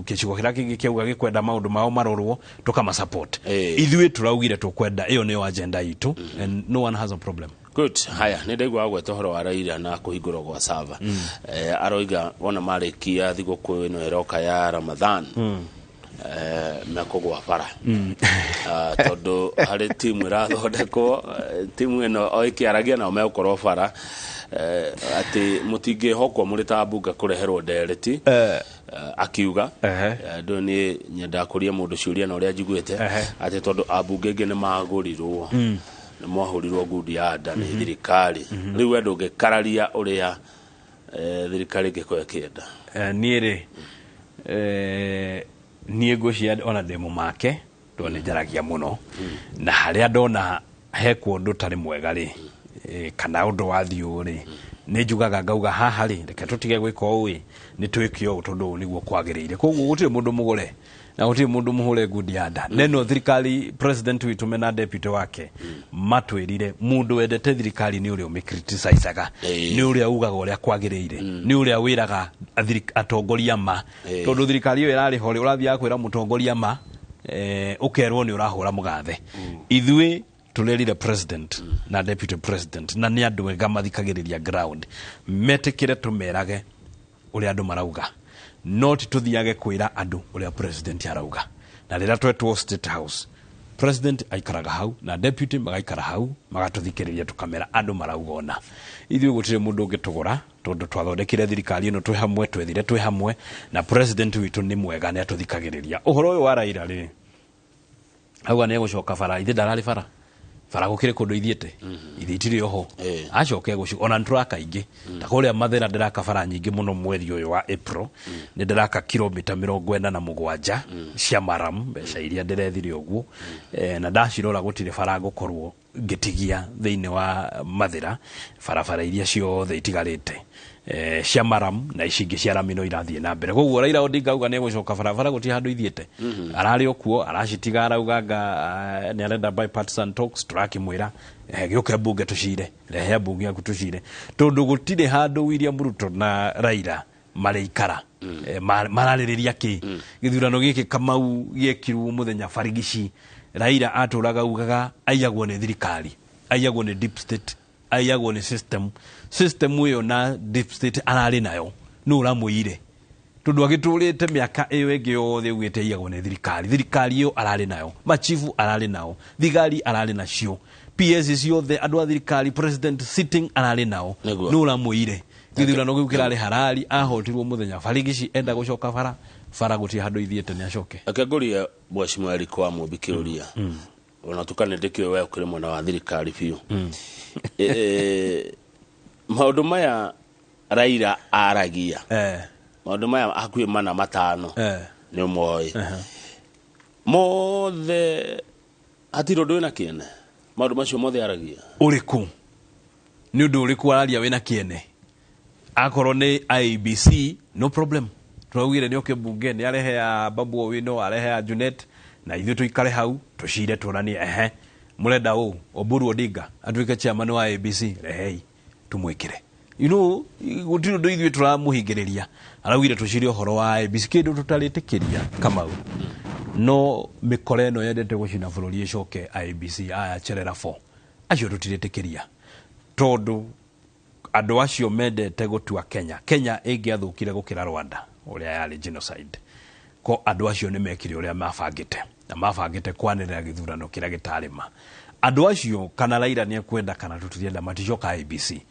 gĩcigo kĩrĩa kĩngĩ kĩauga gĩkwenda maũndũ mao marorwo, tũkamasupport. Ithuĩ tũraugire tũkwenda ĩyo nĩyo agenda itũ, and no one has a problem.
Good. Haya, nĩ ndaigua gweta ũhoro wa Raila na kũhingũrwo gwa sava. Aroiga wona marĩkia thigũkũ ĩno ĩroka ya Ramadhan, mekũgwa bara. Tondũ harĩ timu ĩrathondekwo, timu ĩno o ĩkĩaragia nao megũkorwo bara, atĩ mũtingĩhokwo mũrĩ ta mbunge kũreherwo ndereti. Akiuga ndũ nĩ nyendaga kũria mũndũ ciũria na ũrĩa njiguĩte atĩ tondũ ambunge aingĩ nĩ magũrirwo, nĩ mwahũrirwo ngundi ya nda nĩ thirikari, rĩu we ndũngĩkararia ũrĩa thirikari ĩngĩkorwo ĩkĩenda.
Niĩ rĩ, niĩ ngwĩciria ona ndĩ mũmake, tondũ nĩ njaragia mũno, na harĩa ndona hekwo ũndũ ũtarĩ mwega rĩ, kana ũndũ wathiĩ ũũ rĩ, nĩ njugaga ngauga haha rĩ, reke tũtige gwĩka ũũ ĩ, nĩ twĩke ũũ tondũ ũũ nĩguo kwagĩrĩire. Koguo gũtirĩ mũndũ mũgũre na gũtirĩ mũndũ mũhũre ngundi ya nda. Neno thirikari, president witũ mena deputy wake matwĩrire mũndũ wendete thirikari nĩ ũrĩa ũmĩcriticizaga, nĩ ũrĩa ugaga ũrĩa kwagĩrĩire, nĩ ũrĩa wĩraga atongoria ma, tondũ thirikari ĩyo ĩrarĩ ho rĩ, ũrathiaga kwĩra mũtongoria ma, ũkerwo nĩ ũrahũra mũgathe. Ithuĩ tũrerire president na deputy president, na nĩ andũ ega mathikagĩrĩria ground, metĩkĩre tũmerage ũrĩa andũ marauga, no ti tũthiage kwĩra andũ ũrĩa president arauga. Na rĩrĩa twetwo State House, president aikaraga hau na deputy magaikara hau, magatũthikĩrĩria, tũkamera andũ marauga ona. Ithuĩ gũtirĩ mũndũ ũngĩtũgũra, tondũ twathondekire thirikari ĩno twĩ hamwe, twethire twĩ hamwe, na president witũ nĩ mwega, nĩ atũthikagĩrĩria. Ũhoro ũyũ wa Raila rĩ, auga nĩ egũcoka bara, ithe ndararĩ bara, bara gũkĩrĩ kũndũ ithiĩte, ithe itirĩ oho. Acoke ona nĩtũraka ingĩ ta kũrĩa Mathĩra, ndĩraka bara nyingĩ mũno. Mweri ũyũ wa April nĩ ndĩraka kilomita 47 cia maram, mbeca iria ndĩrethire ũguo. Na ndacirora gũtirĩ bara ngũkorwo ngĩtigia thĩinĩ wa Mathĩra, barabara iria ciothe itigarĩte cia maram na ici ingĩ cia rami no irathiĩ na mbere. Koguo Raila Odinga auga nĩ egũcoka barabara, gũtirĩ handũ ithiĩte, ararĩ o kuo aracitiga. Arauga nga nĩ arenda bipartisan talks, tũrakĩmwĩra gĩũke mbunge tũcire, rehe mbunge yaku tũcire, tondũ gũtirĩ handũ William Ruto na Raila marĩikara. Mararĩrĩria kĩ gĩthurano gĩkĩ Kamau gĩekirwo mũthenya barigici. Raila atũraga ugaga aiyagwo nĩ thirikari, aiyagwo nĩ deep state, aiyagwo nĩ system. System ĩyo na deep state ararĩ nayo nũ ũramũire? Tondũ agĩtũrĩte mĩaka ĩyo ĩngĩ yothe augĩte aiyagwo nĩ thirikari, thirikari ĩyo ararĩ nayo, machifu ararĩ nao, thigari ararĩ nacio, PS ciothe, andũ a thirikari, president sitting ararĩ nao. Nũ ũramũire gĩthurano kĩu kĩrarĩ harari ahotirwo mũthenya barigici? Enda gũcoka bara, bara gũtirĩ handũ ithiĩte, nĩ acoke.
Reke ngũrie Mheshimiwa Eric wa Mũmbi kĩũria, ona tukane ndĩkĩũĩ we ũkĩrĩ mwena wa thirikari biũ. Maũndũ maya Raila aragia, maũndũ maya hakuhĩ mana matano, nĩ ũmoĩ mothe, hatirĩ ũndũ wĩna kĩene maũndũ macio mothe aragia?
Ũrĩkũ? Nĩ ũndũ ũrĩkũ araria wĩna kĩene? Akorwo nĩ IEBC, no problem, tũraugire nĩ oke mbunge, nĩ arehe ya Babu Owino, arehe ya Junet, na ithuĩ tũikare hau tũcire, tuonanie ehe mũrenda ũ Oburu Odinga atuĩke chairman wa IEBC, rehei tumwĩkĩre. Gũtirĩ ũndũ ithuĩ tũramũhingĩrĩria. Araugire tũcire ũhoro wa IEBC, kĩndũ tũtarĩtĩkĩria Kamau no mĩkora ĩno yendete gũcina bũrũri ĩcoke IEBC, aya Cherera 4 acio tũtirĩtĩkĩria, tondũ andũ acio mendete gũtua Kenya, Kenya ĩngĩathũkire gũkĩra Rwanda ũrĩa yarĩ genocide. Ko andũ acio nĩ mekire ũrĩa mabangĩte, na mabangĩte kwanĩrĩra gĩthurano kĩrĩa gĩtarĩ ma. Andũ acio, kana Raila nĩ ekwenda kana tũtirenda, maticoka IEBC.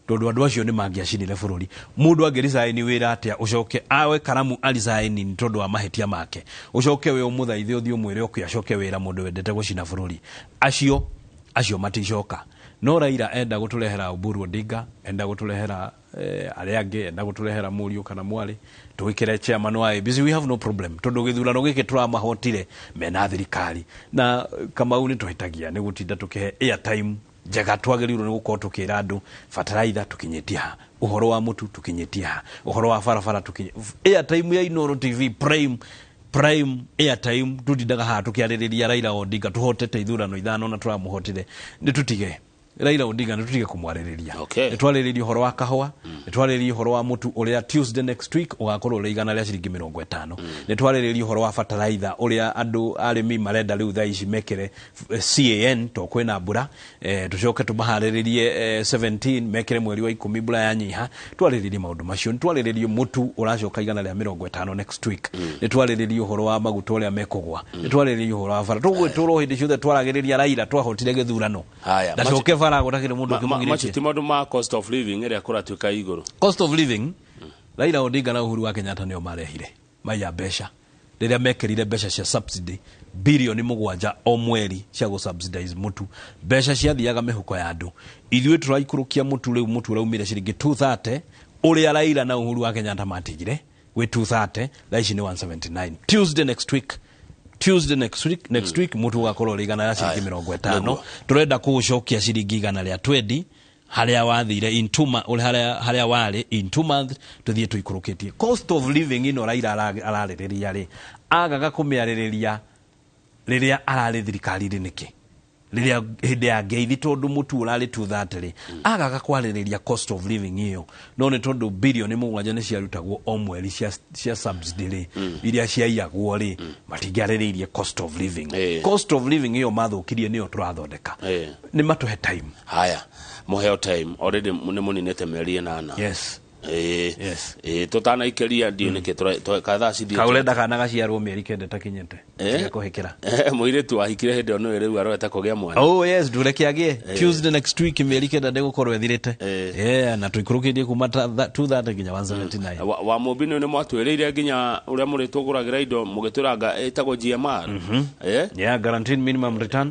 Tondu andu acio ni mangiacinire bururi. Mundu angiresign wira atia ucoke awe karamu aresign ni tondu wa mahitia make. Ucoke we umuthaithe uthie umwire oke acoke wira mundu wendete gucina bururi. Acio maticoka. No Raila enda guturehera Oburu Odinga, enda guturehera aria angi, enda guturehera muriu kana mwari, twikire chairman wa ABC, we have no problem. Tondu githurano giki turamahotire mena thirikari. Na Kamau ni tuhitagia ni gutinda tukihe airtime njega twagirirwo ni gukorwo tukira andu fertilizer tukinyitia ha, uhoro wa mutu tukinyitia ha, uhoro wa barabara tukinyitia airtime ya Inooro TV prime airtime tutindaga haha tukiarĩrĩria Raila Odinga tuhotete ithurano ithano na turamuhotire. Ni tutige Raila Odinga nĩ tutige kumwarĩrĩria. Nĩ twarĩrĩria ũhoro wa kahũa, nĩ twarĩrĩria ũhoro wa mũtu ũrĩa Tuesday next week ũgakorwo ũrĩ 150. Nĩ twarĩrĩria ũhoro wa fertilizer ũrĩa andũ arĩmi marenda rĩu thaa ici mekĩre CAN to kwĩna mbura, tũcoke tũmaharĩrĩrie 17 mekĩre mweri wa 10 mbura yanyiha. Twarĩrĩrie maũndũ macio. Nĩ twarĩrĩrie mũtu ũracoka 150 next week. Nĩ twarĩrĩrie ũhoro wa maguta ũrĩa mekũgwa. Nĩ twarĩrĩrie ũhoro wa bara. Tũgwĩtũrwo hĩndĩ ciothe twaragĩrĩria Raila twahotire gĩthurano. Ndacoke bara gutakire mundu kimugirite.
Macio maundu ma cost of living iria kuratuika iguru.
Cost of living Raila Odinga na Uhuru wa Kenyatta nio marehire maiya mbeca riria mekirire mbeca cia subsidy bilioni 7 o mweri cia go subsidize mutu. Mbeca ciathiaga mihuko ya andu. Ithuĩ tũraikũrũkia mutu riu mutu uraumire ciringi 230 uria Raila na Uhuru wa Kenyatta matigire wi 230 thaa ici ni 179. Tuesday next week next week mutu ugakorwo ri 150. Turenda kuucokia ciringi 120 haria wathire in 2 months, haria wari in 2 months tuthie tuikurukitie. Cost of living ino Raila ararĩrĩria ri agaga kumiarĩrĩria riria ararĩ thirikari-inĩ nĩkĩ riria hindi ya ngeithi tondu mutu urari 230 ri agaga kwarĩrĩria cost of living iyo no nĩ tondu bilioni 7 nĩ ciarutagwo o mweri cia subsidy ri iria ciaiyagwo ri matingĩarĩrĩirie cost of living. Cost of living iyo mathũkirie nĩyo tũrathondeka. Nĩ matũhe time.
Haya, muheo time already nĩ mũninĩte mĩeri 8.
Yes. Yes.
Tutanaikeria ndio niki kathaa cithie
kaurenda kana gaciarwo mĩeri 9 takinyĩte kuhikira
mũirĩtu wahikire hĩndĩ ĩyo rĩu arorete kũgĩa mwana.
Oh yes, ndureke agie Tuesday next week mĩeri 9 ndĩgũkorwo ĩthirĩte. Yeah, na tũikũrũkĩtie kuma 230 nginya 179.
Wa Mũmbi nĩ mwatwĩrĩire nginya ũrĩa mũrĩtũgũragĩra indo mũgĩtũranga ĩtagwo GMR.
Yeah, guaranteed minimum return.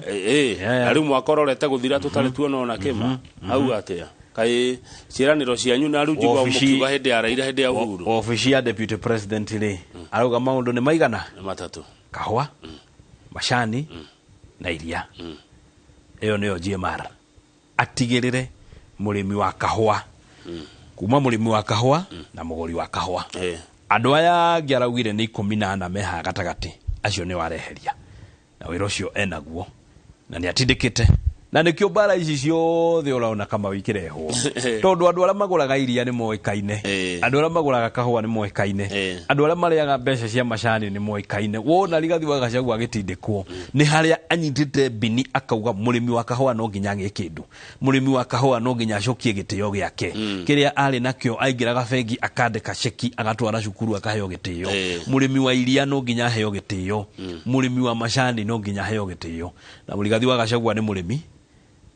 Na rĩu mwaka ũrorete gũthira tũtarĩ tuona ona kĩma. Hau atĩa kai ciĩranĩro cianyu na rĩu njigua mũkiuga hĩndĩ ya Raila hĩndĩ ya Uhuru.
Ofici ya deputy president rĩ arauga maũndũ nĩ maigana
matatũ:
kahũa, macani na iria. Ĩyo nĩyo GMR. Atigĩrĩre mũrĩmi wa kahũa, kuma mũrĩmi wa kahũa na mũgũri wa kahũa. Andũ aya angĩ araugire nĩ 14 mehaha gatagatĩ, acio nĩ wareheria na wĩra ũcio enaguo na nĩ atindĩkĩte. Na nikio bara ici ciothe ũraona kama wikirehwo tondu andu aria maguraga iria ni moĩkaine, andu aria maguraga kahũa ni moĩkaine, andu aria marĩaga mbeca cia macani ni moĩkaine. Wona Rigathi wa Gachagua agĩtindĩkwo nĩ harĩa anyitĩte mbini akauga mũrĩmi wa kahũa no nginya agĩe kĩndũ, mũrĩmi wa kahũa no nginya acokie gĩtĩo gĩake kĩrĩa arĩ nakĩo. Aingĩraga bengi akandĩka ceki agatwara cukuru akaheo gĩtĩo. Mũrĩmi wa iria no nginya aheo gĩtĩo, mũrĩmi wa macani no nginya aheo gĩtĩo. Na Rigathi wa Gachagua nĩ mũrĩmi,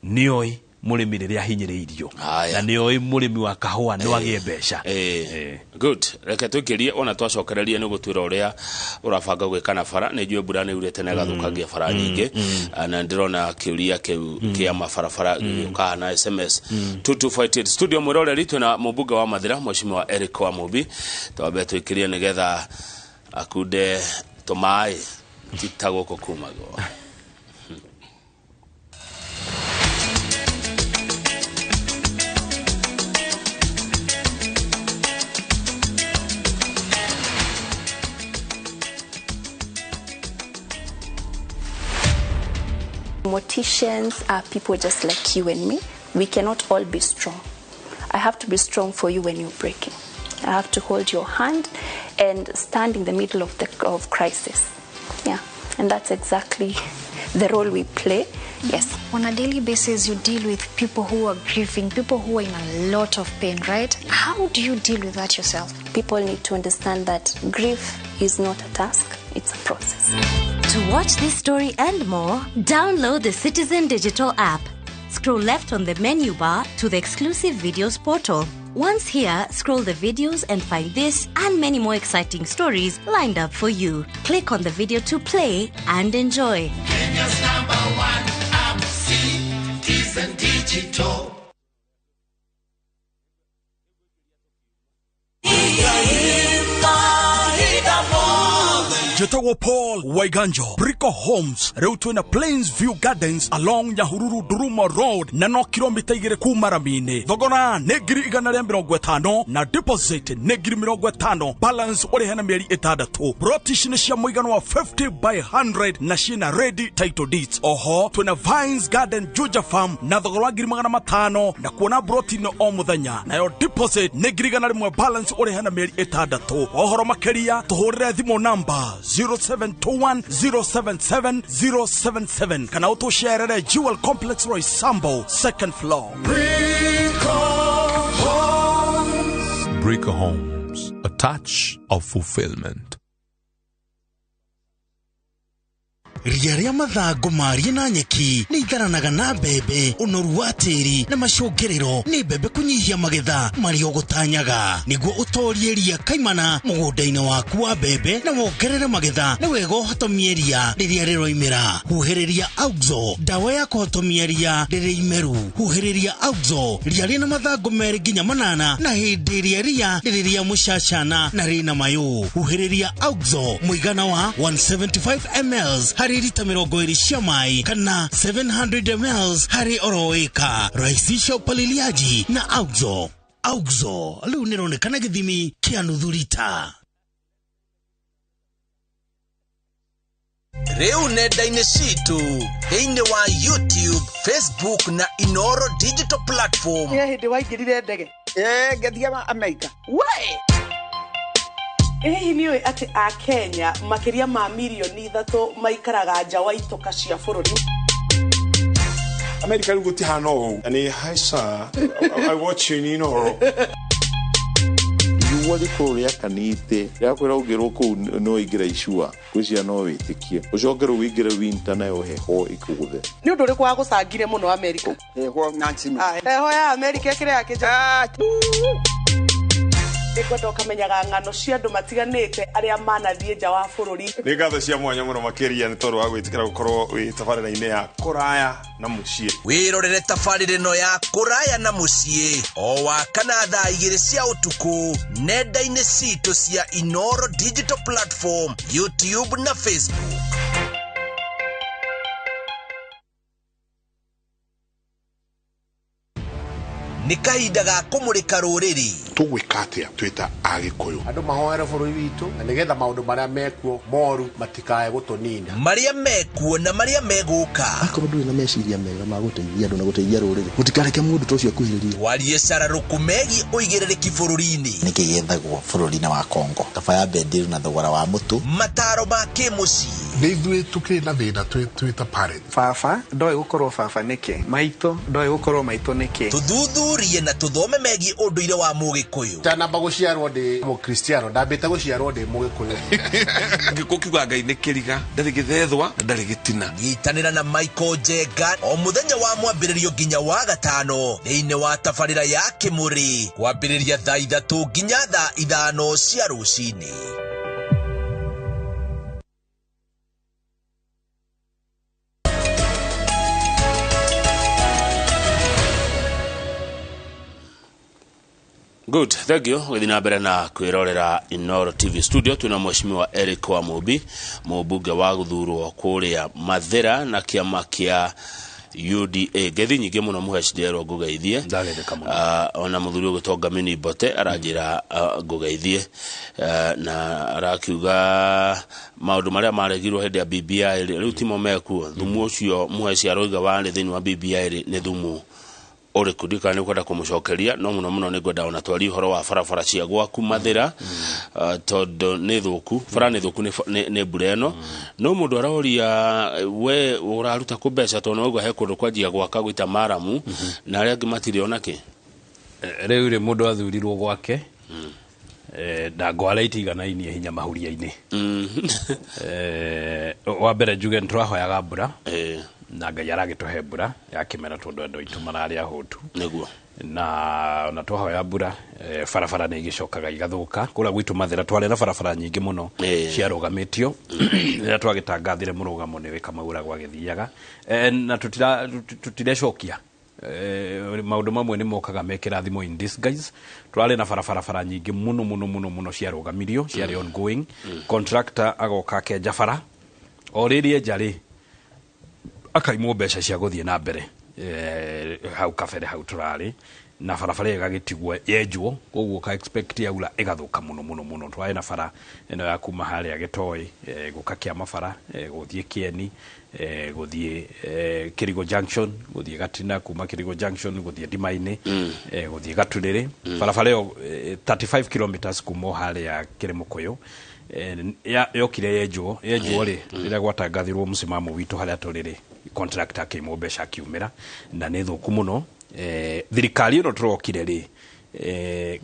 nĩoĩ mũrĩmi rĩrĩa ahinyĩrĩirio na nĩoĩ mũrĩmi wa kahũa no agĩe mbeca.
Good. Reke tũikĩrie ona twacokereria nĩ gũtwĩra ũrĩa ũrabanga gwĩka na bara. Nĩ njũĩ mbura nĩ yurĩte na ĩgathũkangia bara nyingĩ, na ndĩrona kĩũria kĩu kĩa mabarabara gĩgĩũka na SMS 2258 studio. Mwĩroreri twĩna mũmbunge wa Mathĩra Mheshimiwa Eric Wamũmbi. Twambe tũikĩrie nĩgetha akunde tũmaĩ ti ta gũkũ kumagwo.
Morticians are people just like you and me. We cannot all be strong. I have to be strong for you when you're breaking. I have to hold your hand and stand in the middle of the crisis. Yeah, and that's exactly the role we play. Yes.
On a daily basis, you deal with people who are grieving, people who are in a lot of pain, right? How do you deal with that yourself?
People need to understand that grief is not a task, it's a process.
To watch this story and more, download the Citizen Digital app. Scroll left on the menu bar to the exclusive videos portal. Once here, scroll the videos and find this and many more exciting stories lined up for you. Click on the video to play and enjoy.
Kenya's number one app, Citizen Digital.
Njĩtagwo Paul Waiganjo, Brico Homes. Rĩu twĩna Plains View Gardens along Nyahururu Duruma Road na no kilomita 2 kuma rami-inĩ. Thogora nĩ 150,000 na deposit nĩ 50,000, balance ũrĩhe na mĩeri 6. Broti ici nĩ cia mũigana wa 50 by 100 na ciĩna ready title deeds. Oho twĩna Vines Garden Juja Farm na thogora wa 500,000 na kuona broti no o mũthenya, nayo deposit nĩ 100,000, balance ũrĩhe na mĩeri 6. Ohoro makĩria tũhũrĩre thimũ namba 0721 077 077 kana ũtũcerere Jewel Complex Roysambu, second floor.
Brico Homes, a touch of fulfillment.
Ria rĩa mathango marie na nyeki nĩ itharanaga na mbembe, ũnoru wa tĩri na macũngĩrĩro nĩ mbembe kũnyihia magetha marĩa ũgũtanyaga. Nĩguo ũtorie ria kaimana mũgũnda-inĩ waku wa mbembe na wongerere magetha, nĩ wega ũhotomie ria rĩrĩa rĩroimĩra. Huhĩrĩria Auxo, ndawa ya kũhotomia ria rĩrĩ imeru. Huhĩrĩria Auxo ria rĩna mathango 2 nginya 8 na hĩndĩ ĩrĩa ria rĩrĩ rĩa mũcacana na rĩna mayũ. Huhĩrĩria Auxo mũigana wa 175 ml harĩ lita 20 cia maĩ kana 700 ml harĩ oro ĩka. Rahisisha upaliliaji na Auxo. Auxo rĩu nĩronekana gĩthimi kĩa nuthu lita.
Rĩu nenda-inĩ citũ thĩinĩ wa YouTube, Facebook na Inoro digital platform.
He hĩndĩ waingĩrire ndege?
Ngathiaga America.
We! Hihi nĩ ũĩ atĩ a Kenya makĩria ma mirioni 3 maikaraga nja wa itoka cia bũrũri?
America rĩu gũtihana ũũ. Nĩ hi sir, I watch you in Inoro.
Riũa rĩkorwo rĩakanĩte rĩakwĩra ũngĩrwo kũu no ũingĩre icua gwĩciria no wĩtĩkie, ũcoke rĩu ũingĩre winter nayo heho ĩkũgũthe.
Nĩ ũndũ ũrĩkũ wagũcangire mũno America?
Heho Nancy.
Heho ya America ĩkĩrĩ ya kĩnja. Nĩngwenda ũkamenyaga ng'ano cia andũ matiganĩte arĩa manathiĩ nja wa bũrũri.
Nĩ ngatho cia mwanya mũno makĩria nĩ tondũ wa gwĩtĩkĩra gũkorwo wĩ tabarĩra-inĩ ya kũraya na mũciĩ.
Wĩrorere tabarĩra ĩno ya kũraya na mũciĩ o wa kana thaa 2 cia ũtukũ nenda-inĩ citũ cia Inoro digital platform, YouTube na Facebook. Nĩ kahinda ga kũmũrĩka rũrĩrĩ.
Tũgwĩka atĩa twĩ ta Agĩkũyũ?
Andũ mahoere bũrũri witũ na nĩgetha maũndũ marĩa mekuo moru matikae gũtũnina.
Marĩa mekuo na marĩa megũka.
Akorwo ndũrĩ na meciria mega ma gũteithia andũ na gũteithia rũrĩrĩ, mũtikareke mũndũ ta ũcio akuhĩrĩrie.
Warie cararũkũ megiĩ ũigĩrĩrĩki bũrũri-inĩ.
Nĩkĩ gĩethagwo bũrũri-inĩ wa Congo? Kaba ya bendiru na thogora wa mũtu.
Mataro ma kĩmũciĩ.
Nĩ ithuĩ tũkĩrĩ na thĩna twĩ ta parents.
Baba ndoĩ gũkorwo baba nĩkĩ, maitũ ndoĩ gũkorwo maitũ nĩkĩ.
Tũthuthurie na tũthome megiĩ ũndũire wa Mũgĩkũyũ.
Ndanamba gũciarwo ndĩ Mũkristiano, ndambĩte gũciarwo ndĩ Mũgĩkũyũ.
Gĩkũyũ kiugaga Ngai nĩ kĩriga, ndarĩ gĩthethwa na ndarĩ gĩtina.
Nyitanĩra na Michael Njenga o mũthenya wa mwambĩrĩrio nginya wa gatano thĩinĩ wa tabarĩra ya Kĩmũrĩ kwambĩrĩria thaa 3 nginya thaa 5 cia rũcinĩ.
Good, thank you. Gũthiĩ na mbere na kwĩrorera Inoro TV studio twĩna mheshimiwa Eric Wamũmbi, mũmbunge wa gũthurwo kũrĩa Mathĩra na kĩama kĩa UDA. Ngethi nyingĩ mũno mũhecirerwo ngũgeithie. Ona mũthuri ũgĩtonga Mini Mbote aranjĩra ngũgeithie, na arakiuga maũndũ marĩa maregirwo hĩndĩ ya BBI rĩu timo mekuo. Thumu ũcio mũheci aroiga warĩ thĩinĩ wa BBI nĩ thumu ũrĩkũ? Ndikana nĩ ũkwenda kũmũcokeria, no mũno mũno nĩ ngwenda ona twarie ũhoro wa barabara cia gwaku Mathĩra, tondũ nĩ thũku, bara nĩ thũku nĩ mbura ĩno. No mũndũ aroria we ũraruta kũ mbeca, tondũ nĩwaigua he kũndũ kwanjia gwaka gwĩta maramu na arĩa angĩ matirĩ ona kĩ.
Rĩu rĩ mũndũ athurirwo gwake ndangwara itiganainie hinya mahuria-inĩ. Wa mbere njuge nĩ tũrahoyaga mbura Na Ngai aragĩtũhe mbura ya kĩmera tondũ andũ aitũ mararĩ ahũtu.
Nĩguo.
Na ona twahoya mbura, barabara nĩ igĩcokaga igathũka. Kũrĩa gwitũ Mathĩra twarĩ na barabara nyingĩ mũno ciarũgamĩtio. Rĩrĩa twagĩtangathire mũrũgamo nĩ wĩka maura gwagĩthiaga. Na tũtirecokia. Maũndũ mamwe nĩ mokaga me kĩrathimo in disguise. Tũrarĩ na barabara nyingĩ mũno mũno mũno mũno ciarũgamirio, ciarĩ ongoing. Contractor agoka akenja bara. O rĩrĩ enja rĩ, akaimwo mbeca cia gũthiĩ na mbere hau kabere hau tũrarĩ na barabara ĩyo ĩgagĩtigwo yenjwo, koguo ka expect yaura ĩgathũka mũno mũno mũno. Twarĩ na bara ĩno ya kuma harĩa Gĩtoi, gũka Kĩama bara, gũthiĩ Kĩeni, gũthiĩ Kĩrigo Junction, gũthiĩ Gatina, kuma Kĩrigo Junction gũthiĩ Ndimainĩ, gũthiĩ Gaturĩrĩ. Barabara ĩyo 35 kilometers kuma o harĩa Kĩrĩmũkũyũ, yokire yenjwo rĩ, rĩrĩa gwatangathirwo mũsimamo witũ harĩa tũrĩ rĩ, contractor akĩimwo mbeca akiumĩra, na nĩ thũku mũno. Thirikari ĩno tũrokire rĩ,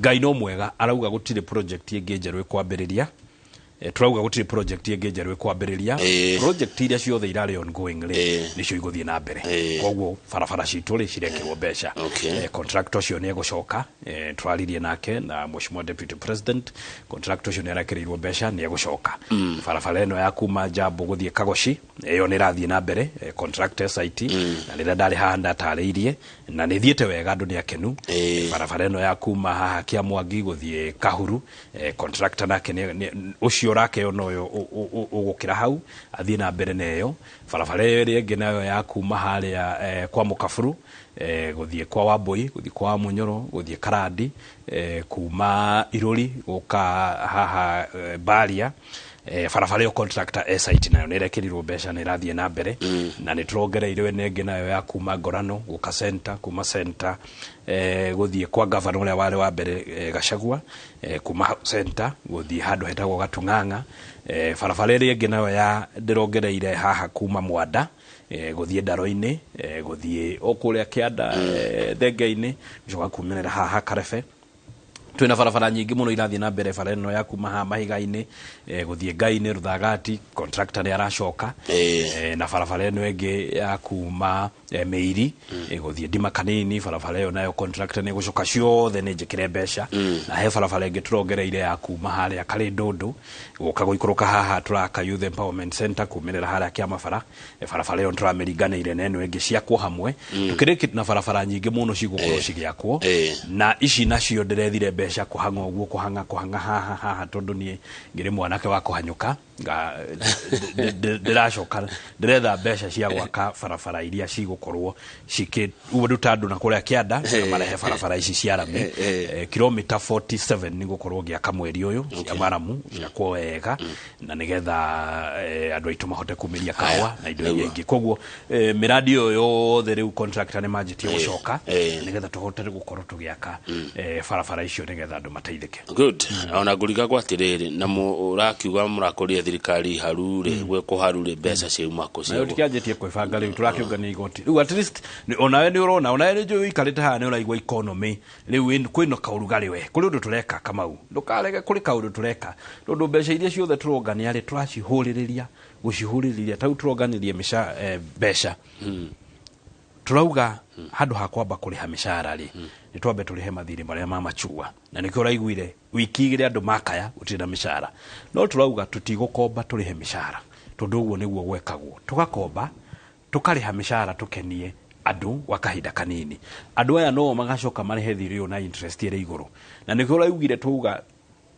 Ngai no mwega, arauga gũtirĩ project ĩngĩ njerũ ĩkwambĩrĩria. Tũrauga gũtirĩ project ĩngĩ njerũ ĩkwambĩrĩria. Project iria ciothe irarĩ ongoing rĩ, nĩcio igũthiĩ na mbere. Koguo barabara citũ rĩ cirekĩrwo mbeca. Contractor ũcio nĩ egũcoka, twaririe nake na Mheshimiwa Deputy President, contractor ũcio nĩ arekereirwo mbeca, nĩ egũcoka. Barabara ĩno ya kuma Njambo gũthiĩ Kagoci, ĩyo nĩ ĩrathiĩ na mbere, contractor site, na rĩrĩa ndarĩ haha ndatarĩirie, na nĩ ĩthiĩte wega, andũ nĩ akenu. Barabara ĩno ya kuma haha Kĩamwangi gũthiĩ Kahuru, contractor nake ũcio ũrakeo noyo ũgũkĩra hau athiĩ na mbere na ĩyo. Barabara ĩyo ĩrĩa ĩngĩ nayo ya kuma harĩa kwa Mũkaburu, gũthiĩ kwa Wambui, gũthiĩ kwa Munyoro, gũthiĩ Karandi, kuma Irũri gũka haha Baria, barabara ĩyo contractor e site nayo nĩ ĩrekerirwo mbeca, nĩ ĩrathiĩ na mbere. Na nĩ tũrongereirwo ĩno ĩngĩ nayo ya kuma Ngorano gũka center, kuma center gũthiĩ kwa gavana ũrĩa warĩ wa mbere, Gachagua, kuma center gũthiĩ handũ hetagwo Gatung'ang'a. Barabara ĩrĩa ĩngĩ nayo ya ndĩrongereire haha kuma Mwanda, gũthiĩ Ndaro-inĩ, gũthiĩ o kũrĩa Kĩanda, Thenge-inĩ, gũcoka kumĩrĩra haha Karebe. Twĩna barabara nyingĩ mũno irathiĩ na mbere, bara ĩno ya kuma haha Mahiga-inĩ, gũthiĩ Ngai-inĩ Rũthagati, contractor nĩ aracoka. Na barabara ĩno ĩngĩ ya kuma Mĩiri, gũthiĩ Ndima Kanini, barabara ĩyo nayo contractor nĩ egũcoka, ciothe nĩ njĩkĩre mbeca. Na he barabara ĩngĩ tũrongereire ya kuma harĩa Karĩndũndũ gũka gũikũrũka haha tũraka Youth Empowerment Center, kumĩrĩra harĩa Kĩama bara. Barabara ĩyo tũramĩringanĩire na ĩno ĩngĩ ciakwo hamwe. Tũkĩrĩki na barabara nyingĩ mũno cigũkorwo cigĩakwo. Na ici nacio ndĩrethire mbeca kũhang'a ũguo, kũhang'a haha haha, tondũ niĩ ngĩrĩ mwanake wa kũhanyũka, ndĩracoka ndĩretha mbeca cia gwaka barabara iria cigũkorwo cikĩruta andũ na kũrĩa Kĩanda, na marehe barabara ici cia rami. Kilomita 47 nĩ gũkorwo ngĩaka mweri ũyũ cia maramu ciakwo wega, na nĩgetha andũ aitũ mahote kumĩria kahũa na indo iria ingĩ. Koguo mĩradi ĩyo yothe rĩu contractor nĩ manjĩtie gũcoka, nĩgetha tũhote gũkorwo tũgĩaka barabara icio, nĩgetha andũ mateithĩke.
Good. Ona ngũrigagwo atĩrĩrĩ, na mũrakiuga mũrakũria thirikari haru rĩ, gwĩkwo haru rĩ, mbeca ciauma kũ?
Nayo tikĩanjĩtie kwĩbanga rĩu, tũrakĩũngania igoti rĩu at least onawe nĩ ũrona, onawe nĩ njũĩ ũikarĩte haha nĩ ũraigua economy rĩu kwĩna kaũrugarĩ we, kũrĩ ũndũ tũreka Kamau, ndũkarege, kũrĩ kaũndũ tũreka, tondũ mbeca iria ciothe tũrongania rĩ, tũracihũrĩrĩria gũcihũrĩrĩria, tau tũronganirie mbeca, tũrauga handũ ha kwamba kũrĩha mĩcara rĩ, nĩ twambe tũrĩhe mathirĩ marĩa ma machua, na nĩkĩo ũraiguire wiki igĩrĩ andũ makaya gũtirĩ na mĩcara. No tũrauga tũtigũkomba tũrĩhe mĩcara, tondũ ũguo nĩguo gwekagwo, tũgakomba tũkarĩha mĩcara tũkenie andũ gwa kahinda kanini, andũ aya no magacoka marĩhe thirĩ ũyũ na interest ĩrĩ igũrũ. Na nĩkĩo ũraugire tuga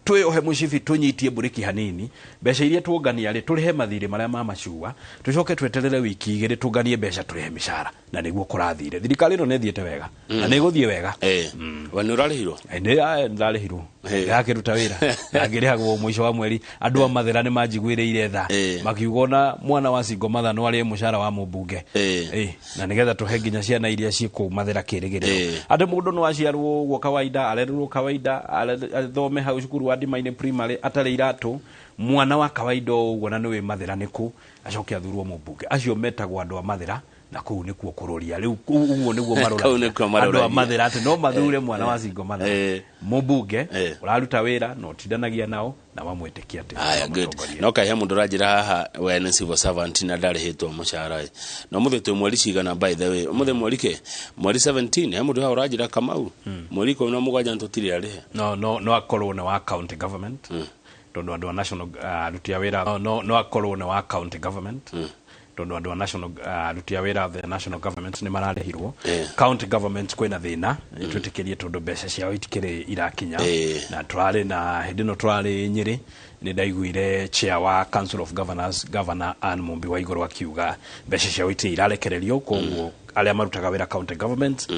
twĩohe mũcibi tũnyitie mburĩki hanini, mbeca iria tuongania rĩ, tũrĩhe mathirĩ marĩa ma macua, tũcoke tweterere wiki igĩrĩ tũnganie mbeca tũrĩhe mĩcara, na nĩguo kũrathire. Thirikari ĩno nĩ ĩthiĩte wega na nĩ ĩgũthiĩ wega.
We nĩ ũrarĩhirwo?
Nĩ ndarĩhirwo, ndakĩruta wĩra na ngĩrĩhagwo mũico wa mweri. Andũ a Mathĩra nĩ manjiguĩrĩire tha, makiuga ona mwana wa Singo Matha no arĩe mũcara wa mũmbunge, na nĩgetha tũhe nginya ciana iria ciĩ kũu Mathĩra kĩrĩgĩrĩro, atĩ mũndũ no aciarwo ũguo kawaida, arererwo kawaida, athome hau cukuru wa Ndimainĩ primary atarĩ iratũ, mwana wa kawaida o ũguo, na nĩwĩ Mathĩra nĩkũ, acoke athurwo mũmbunge. Acio metagwo andũ a Mathĩra Na kũu nĩkuo kũrũria rĩu, ũguo nĩguo maroragia andũ a Mathĩra atĩ no mathure mwana wa single mother mũmbunge ũraruta wĩra na ũtindanagia nao na mamwĩtĩkia atĩ.
Aya, good. No kahe mũndũ ũranjĩra haha, we nĩ civil servant na ndarĩhĩtwo mũcara ĩ. No mũthĩ twĩ mweri cigana, by the way? Mũthĩ mweri kĩ? Mweri 17. He mũndũ haha ũranjĩra, Kamau, mweri 17 tũtirĩ arĩhe.
No akorwo nĩ wa county government, tondũ andũ a national, aruti a wĩra, no akorwo nĩ wa county government, tondũ andũ a national, aruti a wĩra the national government nĩ mararĩhirwo. County government kwĩna thĩna, twĩtĩkĩrie, tondũ mbeca ciao itikĩrĩ irakinya. Na tũrarĩ na hĩndĩ ĩno tũrarĩ Nyĩrĩ, nĩ ndaiguire chair wa Council of Governors, Governor Anne Mumbi wa Igũrũ, akiuga mbeca ciao itirĩ irarekererio. Koguo arĩa marutaga wĩra county government,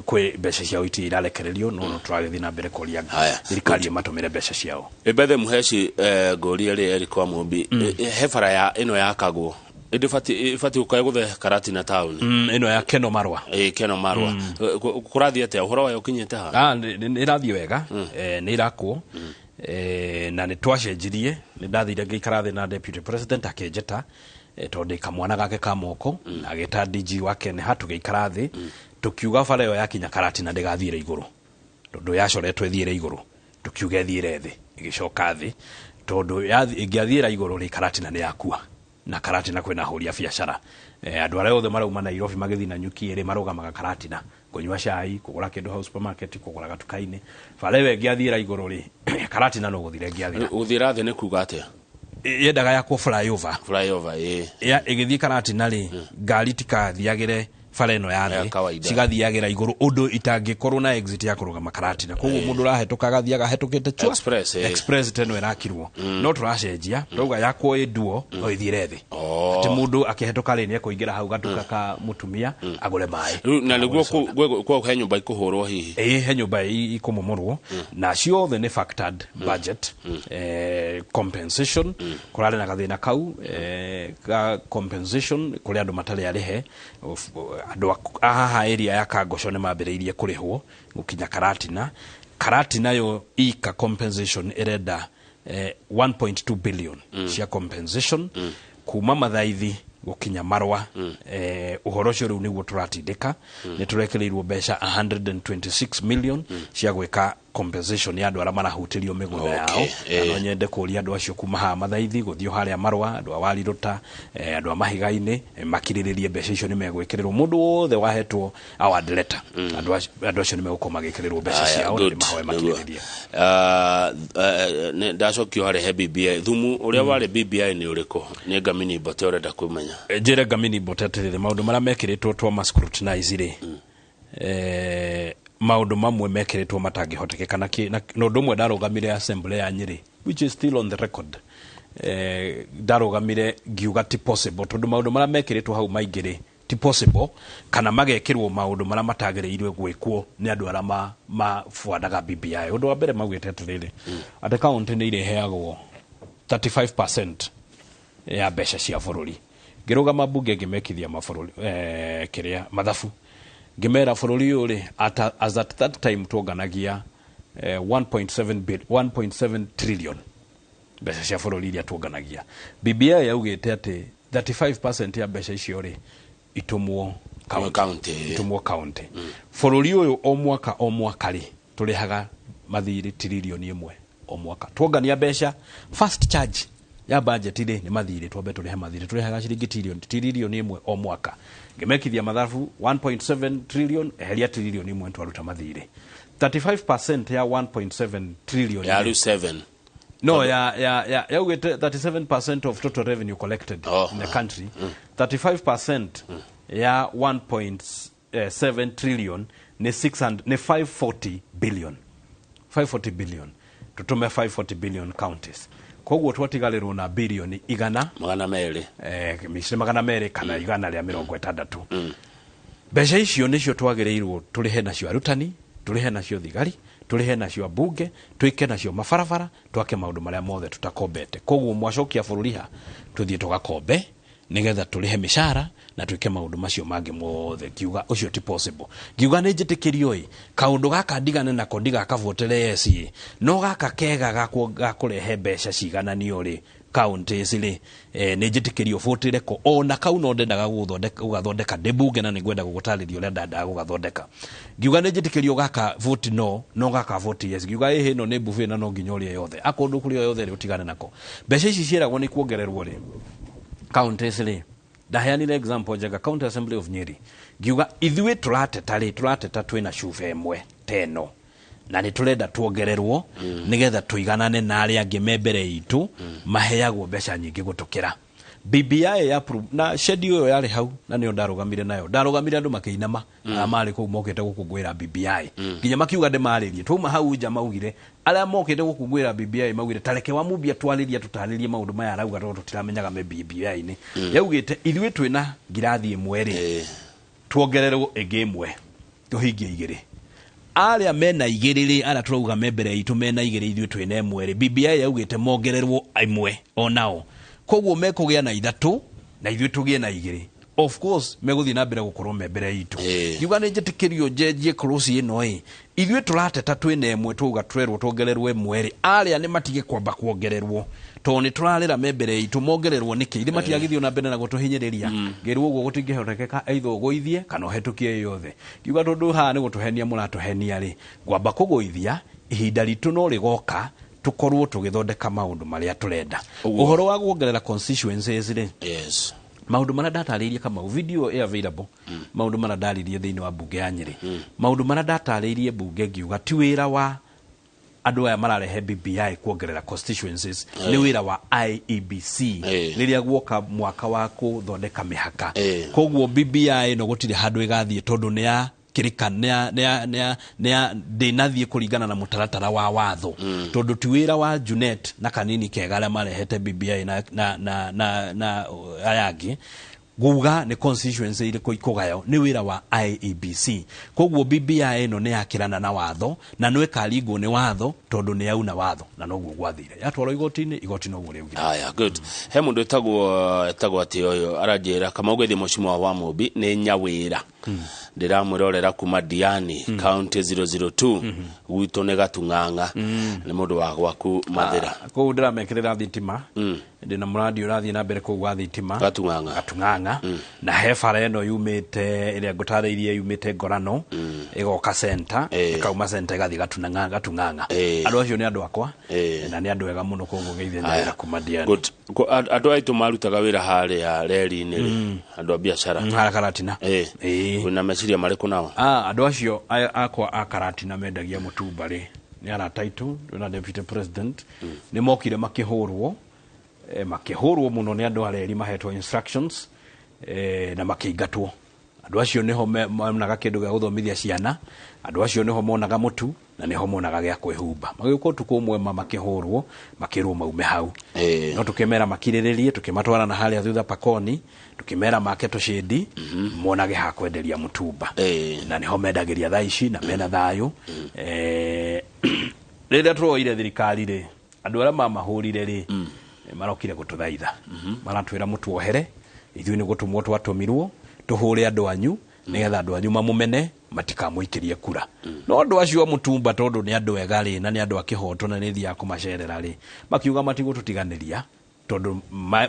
kwĩ mbeca ciao itirĩ irarekererio, no tũragĩthiĩ na mbere kũria thirikari ĩmatũmĩre mbeca ciao.
Bethe Muheshi, ngũrie rĩ, Eric wa Mumbi, he bara ya ĩno yakagwo ĩndĩ ĩbatiĩ gũkae gũthe Karatina town.
Ĩno ya Keno Marwa.
Ĩ, Keno Marwa. Kũrathiĩ atĩa? Ũhoro wayo ũkinyĩte ha?
Nĩ ĩrathiĩ wega, nĩ ĩrakwo, na nĩ twacenjirie. Nĩ ndathire ngĩikara thĩ na deputy president, akĩnjĩta, tondũ ndĩ kamwana gake ka moko, na agĩta DG wake nĩ ha, tũgĩikara thĩ, tũkiuga bara ĩyo yakinya Karatina ndĩgathiĩre igũrũ, tondũ yacoretwo ĩthiĩre igũrũ. Tũkiuga ĩthiĩre thĩ, ĩgĩcoka thĩ, tondũ ĩngĩathiĩra igũrũ rĩ, Karatina nĩ yakua, na Karatina kwĩna ahũri a biacara, andũ arĩa othe marauma Nairobi magĩthiĩ na nyuki ĩrĩ marũgamaga Karatina kũnyua cai, kũgũra kĩndũ hau supermarket, kũgũra gatuka-inĩ. Bara ĩyo ĩngĩathiĩra igũrũ rĩ, Karatina no gũthira ĩngĩathira.
Gũthiĩra thĩ nĩ kuga atĩa?
Yendaga yakwo flyover.
Flyover, ĩ.
Ya ĩgĩthiĩ Karatina rĩ, ngari tikathiagĩre bara ĩno ya
Ya
thĩ,
kawaida.
Cigathiagĩra igũrũ ũndũ itangĩkorwo na exit ya kũrũgama Karatina. Koguo mũndũ ũrahĩtũka agathiaga ahĩtũkĩte chua
Express, ĩ.
Express ta ĩno ĩrakirwo. No tũracenjia, tũrauga yakwo ĩ nduo, no ĩthiĩre thĩ,
Oh.
atĩ mũndũ akĩhetũka rĩ, nĩ ekũingĩra hau gatuka ka mũtumia agũre maĩ.
Rĩu na nĩguo he nyũmba ikũhũrwo hihi?
Ĩ, he nyũmba ikũmomorwo, na ciothe nĩ factored budget. Compensation, kũrarĩ na gathĩna kau, ka compensation kũrĩ andũ matarĩ arĩhe. Andũ a haha area ya Kangoco nĩ mambĩrĩirie kũrĩhwo gũkinya Karatina. Karatina yo ika compensation ĩrenda 1.2 billion cia compensation kuma Mathaithi gũkinya Marwa. Ũhoro ũcio rĩu nĩguo tũratindĩka. Nĩ tũrekereirwo mbeca 126 million cia gwĩka compensation ya andũ arĩa marahutĩrio mĩgũnda yao. Na no nyende kũria andũ acio kuma haha Mathaithi gũthiĩ harĩa Marwa, andũ a Warirũta, andũ a Mahiga-inĩ, makirĩrĩrie, mbeca icio nĩ megwĩkĩrĩrwo. Mũndũ wothe wahetwo award letter, andũ acio nĩ megũkorwo magĩkĩrĩrwo mbeca
Aya,
ciao, na
good.
nĩ mahoe
Nĩguo.
makirĩrĩrie.
Ndacokio harĩ he BBI, thumu ũrĩa warĩ BBI nĩ ũrĩkũ? Nĩ Ngamini Mbote ũrenda kũmenya.
Njĩre Ngamini Mbote atĩrĩrĩ, maũndũ marĩa mekĩrĩtwo twama scrutinize rĩ, maũndũ mamwe mekĩrĩtwo matangĩhotekeka, na ũndũ ũmwe ndarũgamire assembly ya Nyĩrĩ, which is still on the record, ndarũgamire ngiuga ti possible, tondũ maũndũ marĩa mekĩrĩtwo hau maingĩ rĩ, ti possible, kana magekĩrwo maũndũ marĩa matagĩrĩirwo gwĩkwo nĩ andũ arĩa mabuataga BBI. Ũndũ wa mbere maugĩte atĩrĩrĩ, atĩ kaũntĩ nĩ irĩheagwo 35% ya mbeca cia bũrũri. Ngĩrũgama mbunge ngĩmekithia mabũrũri, kĩrĩa mathabu, ngĩmera bũrũri ũyũ rĩ, as at that time tuonganagia 1.7 trillion mbeca cia bũrũri iria tuonganagia. BBI yaugĩte atĩ 35% ya mbeca icio rĩ, itumwo
county.
Itumwo county. Bũrũri ũyũ o mwaka o mwaka rĩ, tũrĩhaga mathirĩ 1 trillion o mwaka. Tuongania mbeca, first charge ya budget rĩ, nĩ mathirĩ. Twambe tũrĩhe mathirĩ, tũrĩhaga ciringi 1 trillion o mwaka. Ngĩmekithia mathabu, 1.7 trillion eheria 1 trillion twaruta mathirĩ, 35% ya 1.7 trillion
Ya rĩu 7.
No, ya yaugĩte 37% of total revenue collected in the country. 35% ya 1.7 trillion nĩ 600, nĩ 540 billion. 540 billion, tutume 540 billion counties, koguo twatigarĩrwo na bilioni igana
200.
Miciri 200 kana 160. Mbeca icio nĩcio twagĩrĩirwo tũrĩhe nacio arutani, tũrĩhe nacio thigari, tũrĩhe nacio ambunge, twĩke nacio mabarabara, twake maũndũ marĩa mothe tũtakombete. Koguo mwacokia bũrũri ha tũthiĩ tũgakombe Nigetha tũrĩhe mĩcara na twĩke maũndũ macio mangĩ mothe. Ngiuga ũcio ti possible. Ngiuga nĩ njĩtĩkĩrio ĩ kaũndũ gaka ndigane nako, ndigakavotere yes ĩ, no gaka kega ga kũrehe mbeca cigananio rĩ counties rĩ, nĩ njĩtĩkĩrio votere ko. Ona kau no ndendaga gũgathondeka ndĩ mbunge, na nĩ ngwenda gũgũtarĩria ũrĩa ndendaga gũgathondeka. Ngiuga nĩ njĩtĩkĩrio gaka vote no, no gaka vote yes. Ngiuga ĩhĩ ĩno nĩ buffet na no nginya ũrĩe yothe, akorwo ndũkũrĩa yothe rĩ, ũtigane nako. Mbeca ici ciĩragwo nĩ kuongererwo rĩ counties rĩ, ndaheanire example njega, County Assembly of Nyeri. Ngiuga ithuĩ tũrateta rĩ, tũrateta twĩna cuba ĩmwe teno na nĩ tũrenda tuongererwo nĩgetha tũiganane na arĩa angĩ me mbere itũ maheagwo mbeca nyingĩ gũtũkĩra. BBI ya na schedule ĩyo yarĩ hau, na nĩyo ndarũgamire nayo. Ndarũgamire andũ makĩinama, arĩa marĩ kũu mokĩte gũkũngũĩra BBI, nginya makiuga ndĩmarĩrie. Twauma hau nja, maugire arĩa mokĩte gũkũngũĩra BBI maugire tareke wa Mubia twarĩria, tũtarĩrie maũndũ maya arauga, tondũ tũtiramenyaga me BBI-inĩ. Yaugĩte ithuĩ twĩna ngirathi ĩmwe rĩ, tuongererwo ĩngĩ ĩmwe tũhingie igĩrĩ. Arĩa mena igĩrĩ rĩ, arĩa tũrauga me mbere itũ mena igĩrĩ, ithuĩ twĩna ĩmwe rĩ, BBI yaugĩte mongererwo ĩmwe onao, koguo mekũgĩa na ithatũ na ithuĩ tũgĩe na igĩrĩ. Of course megũthiĩ na mbere gũkorwo me mbere itũ. Ngiuga nĩ njĩtĩkĩrio njenjie clause ĩno ĩ, ithuĩ tũrateta twĩna ĩmwe, twauga twerwo tuongererwo ĩmwe rĩ, arĩa nĩ matige kwamba kuongererwo, tondũ nĩ tũrarĩra me mbere itũ, mongererwo nĩkĩ? Ithe matigagĩthiĩ na mbere na gũtũhinyĩrĩria. Ngĩrwo ũguo gũtingĩhotekeka, either ũgũithie kana ũhetũkie yothe. Ngiuga tondũ haha nĩ gũtũhenia mũratũhenia rĩ, ngwamba kũgũithia, ihinda ritũ no rĩgoka tũkorwo tũgĩthondeka maũndũ marĩa tũrenda. Ũhoro wa kuongerera constituencies rĩ, maũndũ marĩa ndatarĩirie, Kamau, video ĩ available, maũndũ marĩa ndaririe thĩinĩ wa mbunge ya Nyĩrĩ, maũndũ marĩa ndatarĩirie mbunge, ngiuga ti wĩra wa andũ aya mararehe BBI kuongerera constituencies, nĩ wĩra wa IEBC rĩrĩa guoka mwaka wa kũthondeka mĩhaka. Koguo BBI ĩno gũtirĩ handũ ĩgathiĩ, tondũ nĩ ya kĩrĩka nĩ ya ndĩnathiĩ kũringana na mũtaratara wa watho, tondũ ti wĩra wa Junet na kanini kega arĩa marehete BBI na aya angĩ guga nĩ constituency irĩkũ ikũgayo, nĩ wĩra wa IEBC. Koguo BBI ĩno nĩ yakĩrana na watho na nĩ ĩkaringwo nĩ watho, tondũ nĩ yauna watho, na noguo gwathire yatwarwo igoti-inĩ, igoti noguo rĩaugire.
Haya, good. He mũndũ ĩtagwo atĩ ũyũ aranjĩra Kamau Gĩthiĩ, mũcimo wa Mũmbi nĩ nyawĩra, ndĩramwĩrorera kuma Diani, county 002, gwitũ nĩ Gatung'ang'a, nĩ mũndũ wa gwaku Mathĩra.
Kũu ndĩramekĩrĩra thitima, ndĩna mũradi ũrathiĩ na mbere kũu wa thitima.
Gatung'ang'a.
Gatung'ang'a, na he bara ĩno yumĩte ĩrĩa ngũtarĩirie, yumĩte Ngorano ĩgoka center, ĩkauma center ĩgathiĩ Gatung'ang'a. Gatung'ang'a, andũ acio nĩ andũ akwa na nĩ andũ ega mũno, koguo geithia nyawĩra kuma Diani.
Good. Andũ aitũ marutaga wĩra harĩa reri-inĩ rĩ, andũ a biacara?
Harĩa Karatina.
Wĩna meciria marĩkũ nao?
Ah, andũ acio akwa a Karatina mendagia mũtumba rĩ, nĩ arata aitũ. Twĩna deputy president, nĩ mokire makĩhũrwo, makĩhũrwo mũno nĩ andũ areri mahetwo instructions, na makĩingatwo. Andũ acio nĩho monaga kĩndũ gĩa gũthomithia ciana, andũ acio nĩho monaga mũtu na nĩho monaga gĩa kwĩhumba. Magĩũka ũtukũ ũmwe ma makĩhũrwo, makĩrwo maume hau. No tũkĩmera makirĩrĩrie, tũkĩmatwara na harĩa thutha pakoni, tũkĩmera make tũcĩndi monage ha kwenderia mũtumba, na nĩho mendagĩria thaa ici na mena thayũ. Rĩrĩa tũroire thirikari rĩ, andũ arĩa mamahũrire rĩ, marokire gũtũthaitha, maratwĩra mũtuohere, ithuĩ nĩ gũtũmwo twatũmirwo tũhũre andũ anyu nĩgetha andũ anyu mamũmene matikamũikĩrie kura. No andũ acio a mũtumba, tondũ nĩ andũ ega rĩ, na nĩ andũ a kĩhoto, na nĩ thiaga kũmacerera rĩ, makiuga matigũtũtiganĩria, tondũ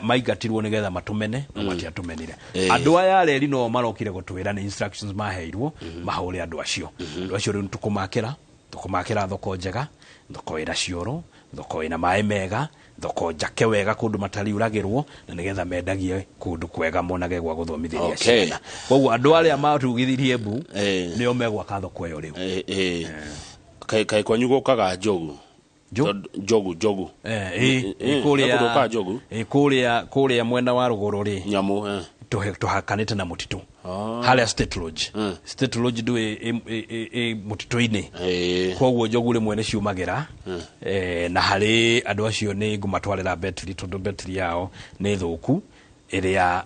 maingatirwo nĩgetha matũmene, no matiatũmenire. Andũ aya areri no marokire gũtwĩra nĩ instructions maheirwo mahũre andũ acio. Andũ acio rĩu tũkũmakĩra thoko njega, thoko ĩna cioro, thoko ĩna maĩ mega, thoko njake wega, kũndũ matariuragĩrwo, na nĩgetha mendagie kũndũ kwega, monage gwa gũthomithĩria ciana. Koguo andũ arĩa matugithirie mbu nĩo megwaka thoko ĩyo rĩu.
Kaĩ kwanyu gũkaga njogu? Njogu, njogu.
Kũrĩa
Gũkaga njogu?
Kũrĩa mwena wa rũgũrũ rĩ,
nyamũ.
Tũhakanĩte na mũtitũ harĩa State Lodge. State Lodge ndũĩ ĩ mũtitũ-inĩ, koguo njogu rĩmwe nĩ ciumagĩra. Na harĩ andũ acio nĩ ngũmatwarĩra betri, tondũ betri yao nĩ thũku. Ĩrĩa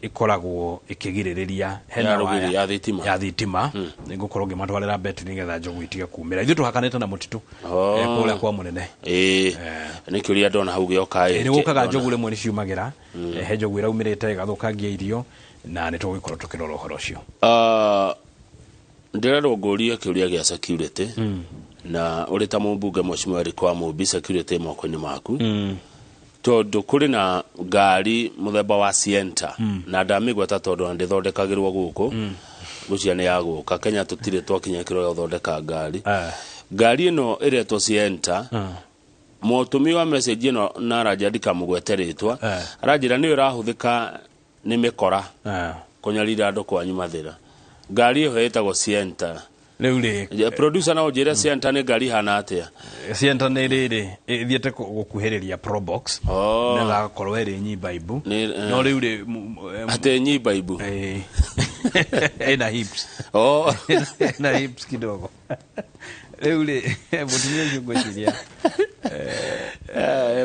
ĩkoragwo ĩkĩgirĩrĩria hena
Ya rũgiri,
waya
ya thitima.
Ya thitima. Nĩngũkorwo ngĩmatwarĩra betri nĩgetha njogu itige kumĩra. Ithuĩ tũhakanĩte na mũtitũ kũrĩa kwa mũnene.
Ĩĩ, nĩ kĩũria ndona hau gĩoka.
Nĩ gũkaga njogu rĩmwe nĩ ciumagĩra. He njogu ĩraumĩrĩte ĩgathũkangia irio na nĩ tũgũgĩkorwo tũkĩrora ũhoro ũcio.
Ndĩrerwo ngũrie kĩũria gĩa security, na ũrĩ ta mũmbunge, Mheshimiwa Eric wa Mũmbi, security moko-inĩ maku, tondũ kũrĩ na ngari mũthemba wa Sienta, na ndamĩgweta tondũ ona ndĩthondekagĩrwo gũkũ, ngũcia nĩ ya gũka Kenya tũtirĩ twakinya kĩro gĩa gũthondeka ngari. Ngari ĩno ĩretwo Sienta. Mũtũmi wa message ĩno na aranjĩra ndikamũgwete rĩtwa, aranjĩra nĩyo ĩrahũthĩka nĩ mĩkora kũnyarira andũ kwanyu Mathĩra. Ngari ĩyo ĩtagwo Sienta.
Rĩu rĩ
Producer, no ũnjĩre Sienta nĩ ngari ihana atĩa?
Sienta nĩ rĩrĩ ĩthiĩte gũkuhĩrĩria Probox, nĩgetha gakorwo ĩrĩ nyimbaibu. No rĩu rĩ
Atĩ nyimbaibu?
Ĩna hips. Ĩna hips kidogo. Rĩu rĩ, mũtumia ũcio ngwĩciria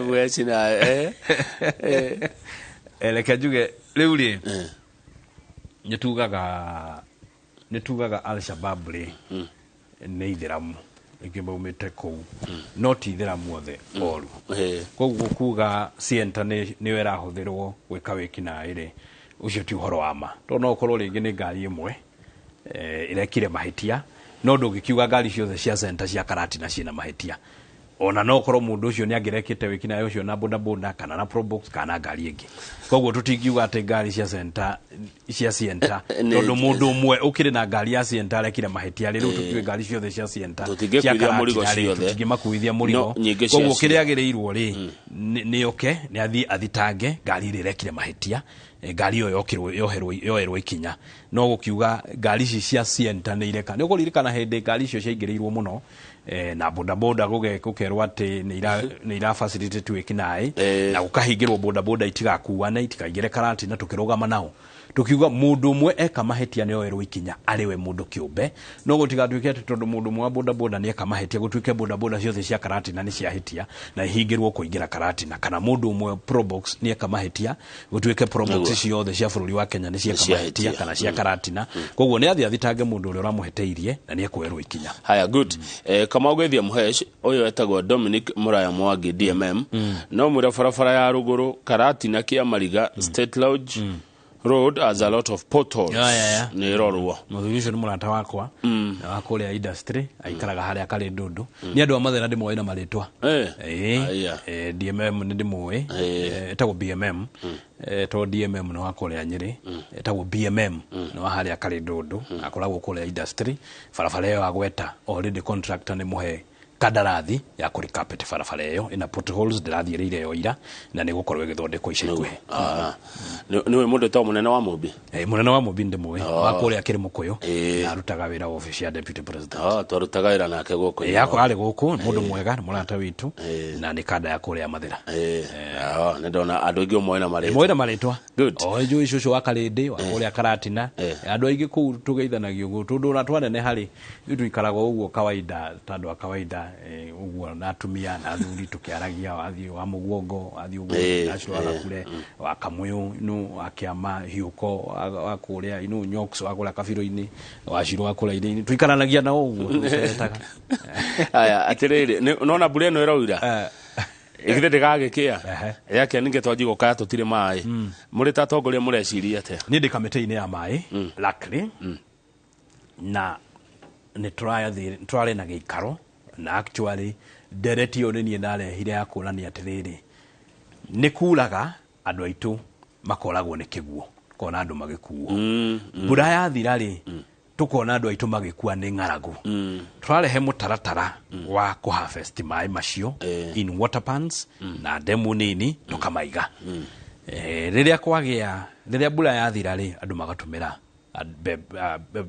Mwecina.
Reke njuge rĩu rĩ, nĩ tugaga Al-Shabab rĩ nĩ ithĩramu rĩngĩ maumĩte kũu, no ti ithĩramu othe oru. Koguo kuga Sienta nĩyo ĩrahũthĩrwo gwĩka wĩkinaĩ rĩ, ũcio ti ũhoro wa ma, tondũ no ũkorwo rĩngĩ nĩ ngari ĩmwe ĩrekire mahĩtia, no ndũngĩkiuga ngari ciothe cia Sienta cia Karatina ciĩna mahĩtia. Ona no korwo mũndũ ũcio nĩ angĩrekĩte wĩkinaĩ ũcio na bodaboda kana na Probox kana na ngari ĩngĩ. Koguo tũtingiuga atĩ ngari cia Sienta cia Sienta tondũ mũndũ ũmwe ũkĩrĩ na ngari ya Sienta arekire mahĩtia rĩ, rĩu tũtiũĩ ngari ciothe cia Sienta cia
Tũtingĩkuithia mũrigo
Karatina rĩ,
ciothe.
tũtingĩmakuithia mũrigo.
No, nyingĩ
Koguo
ciacio.
kĩrĩa agĩrĩirwo rĩ, nĩ oke nĩ athiĩ athitange ngari ĩrĩa ĩrekire mahĩtia. Ngari ĩyo yoerwo ikinya, no gũkiuga ngari ici cia Sienta nĩ ireka. Nĩ ũkũririkana hĩndĩ ngari icio ciaingĩrĩirwo mũno na bodaboda, gũkerwo atĩ nĩ ira facilitate wĩkinaĩ na gũkahingĩrwo bodaboda itigakuane, itikaingĩre Karatina. Tũkĩrũgama nao tukiuga mũndũ ũmwe eka mahĩtia nĩ oerwo ikinya arĩ we mũndũ kĩũmbe, no gũtigatuĩke atĩ tondũ mũndũ ũmwe wa bodaboda nĩ eka mahĩtia gũtuĩke bodaboda ciothe cia Karatina nĩ ciahĩtia na ihingĩrwo kũingĩra Karatina, kana mũndũ ũmwe Probox nĩ eka mahĩtia gũtuĩke Probox ciothe cia bũrũri wa Kenya nĩ cieka
Nĩ
mahĩtia
ciahĩtia.
kana cia Karatina. Koguo nĩ athiĩ athitange mũndũ ũrĩa ũramũhĩtĩirie na nĩ ekuoerwo ikinya.
Haya, good. Kamau Gethia Mũhesh ũyũ etagwo Dominic Muraya Mwangi DMM, no mwĩra barabara ya rũgũrũ Karatina Kĩa State Lodge Road has a lot of potholes.
Ya.
Nĩ ĩrorwo.
Mũthuri ũcio nĩ mũrata wakwa wa kũrĩa industry, aikaraga harĩa karĩ ndundu. Nĩ andũ a Mathĩra ndĩmoĩ na marĩtwa. Ĩĩ.
Aya.
DMM nĩ ndĩmũĩ. Etagwo BMM. To DMM nĩ wa kũrĩa Nyĩrĩ, etagwo BMM nĩ wa harĩa karĩ ndundu, akoragwo kũrĩa industry. Barabara ĩyo agweta already contractor nĩ mũhe kandarathi ya kũrĩ carpet. Barabara ĩyo ĩna potholes, ndĩrathiĩrĩire yo ira na nĩ gũkorwo ĩgĩthondekwo ica ikuhĩ.
Ah. Nĩwe mũndũ etagwo mũnene wa Mũmbi?
Mũnene wa Mũmbi ndĩmũĩ, wa kũrĩa kĩrĩ mũkũyũ, na arutaga wĩra wa obici ya deputy president.
Twarutaga wĩra nake gũkũ.
Yako arĩ gũkũ, mũndũ mwega, nĩ mũrata witũ na nĩ kanda ya kũrĩa Mathĩra.
Nĩ ndona andũ aingĩ ũmoĩ na marĩtwa.
Moĩ na marĩtwa.
Good.
O njũĩ cũcũ wa Karĩndĩ wa kũrĩa Karatina. Andũ aingĩ kũu tũgeithanagia ũguo tondũ ona twaneneha rĩ, ithuĩ tuikaraga ũguo kawaida ta andũ a kawaida, ũguo na atumia na athuri tũkĩaragia, wathiĩ wa mũguongo, wathiĩ ũguo nacio wa Gakure wa Kamũyũ inu wa kĩama hiũko wa kũrĩa inu Nyox wa kũrĩa kabiro-inĩ wa Ciro wa kũrĩa irĩ tuikaranagia nao ũguo tũceretaga.
Aya, atĩrĩrĩ, nona mbura ĩno ĩraura ĩgithĩ ndĩgagĩkĩa yakĩa ningĩ twanji gũkaya tũtirĩ maĩ. Mũrĩ ta atongoria mũreciria atĩa?
Niĩ ndĩ kamĩtĩ-inĩ ya maĩ, luckily, na nĩ tũrarĩ na gĩikaro na actually ndereti ĩyo nĩ niĩ ndarehire ya kuonania atĩrĩrĩ, nĩ kuraga andũ aitũ makoragwo nĩ kĩguo, kona andũ magĩkuo. Mbura yathira rĩ, tukona andũ aitũ magĩkua nĩ ng'aragu. Tũrarehe mũtaratara wa kũ harvest maĩ macio in water pans na ndemu nini tũkamaiga. Rĩrĩa kwagĩa, rĩrĩa mbura yathira rĩ, andũ magatũmĩra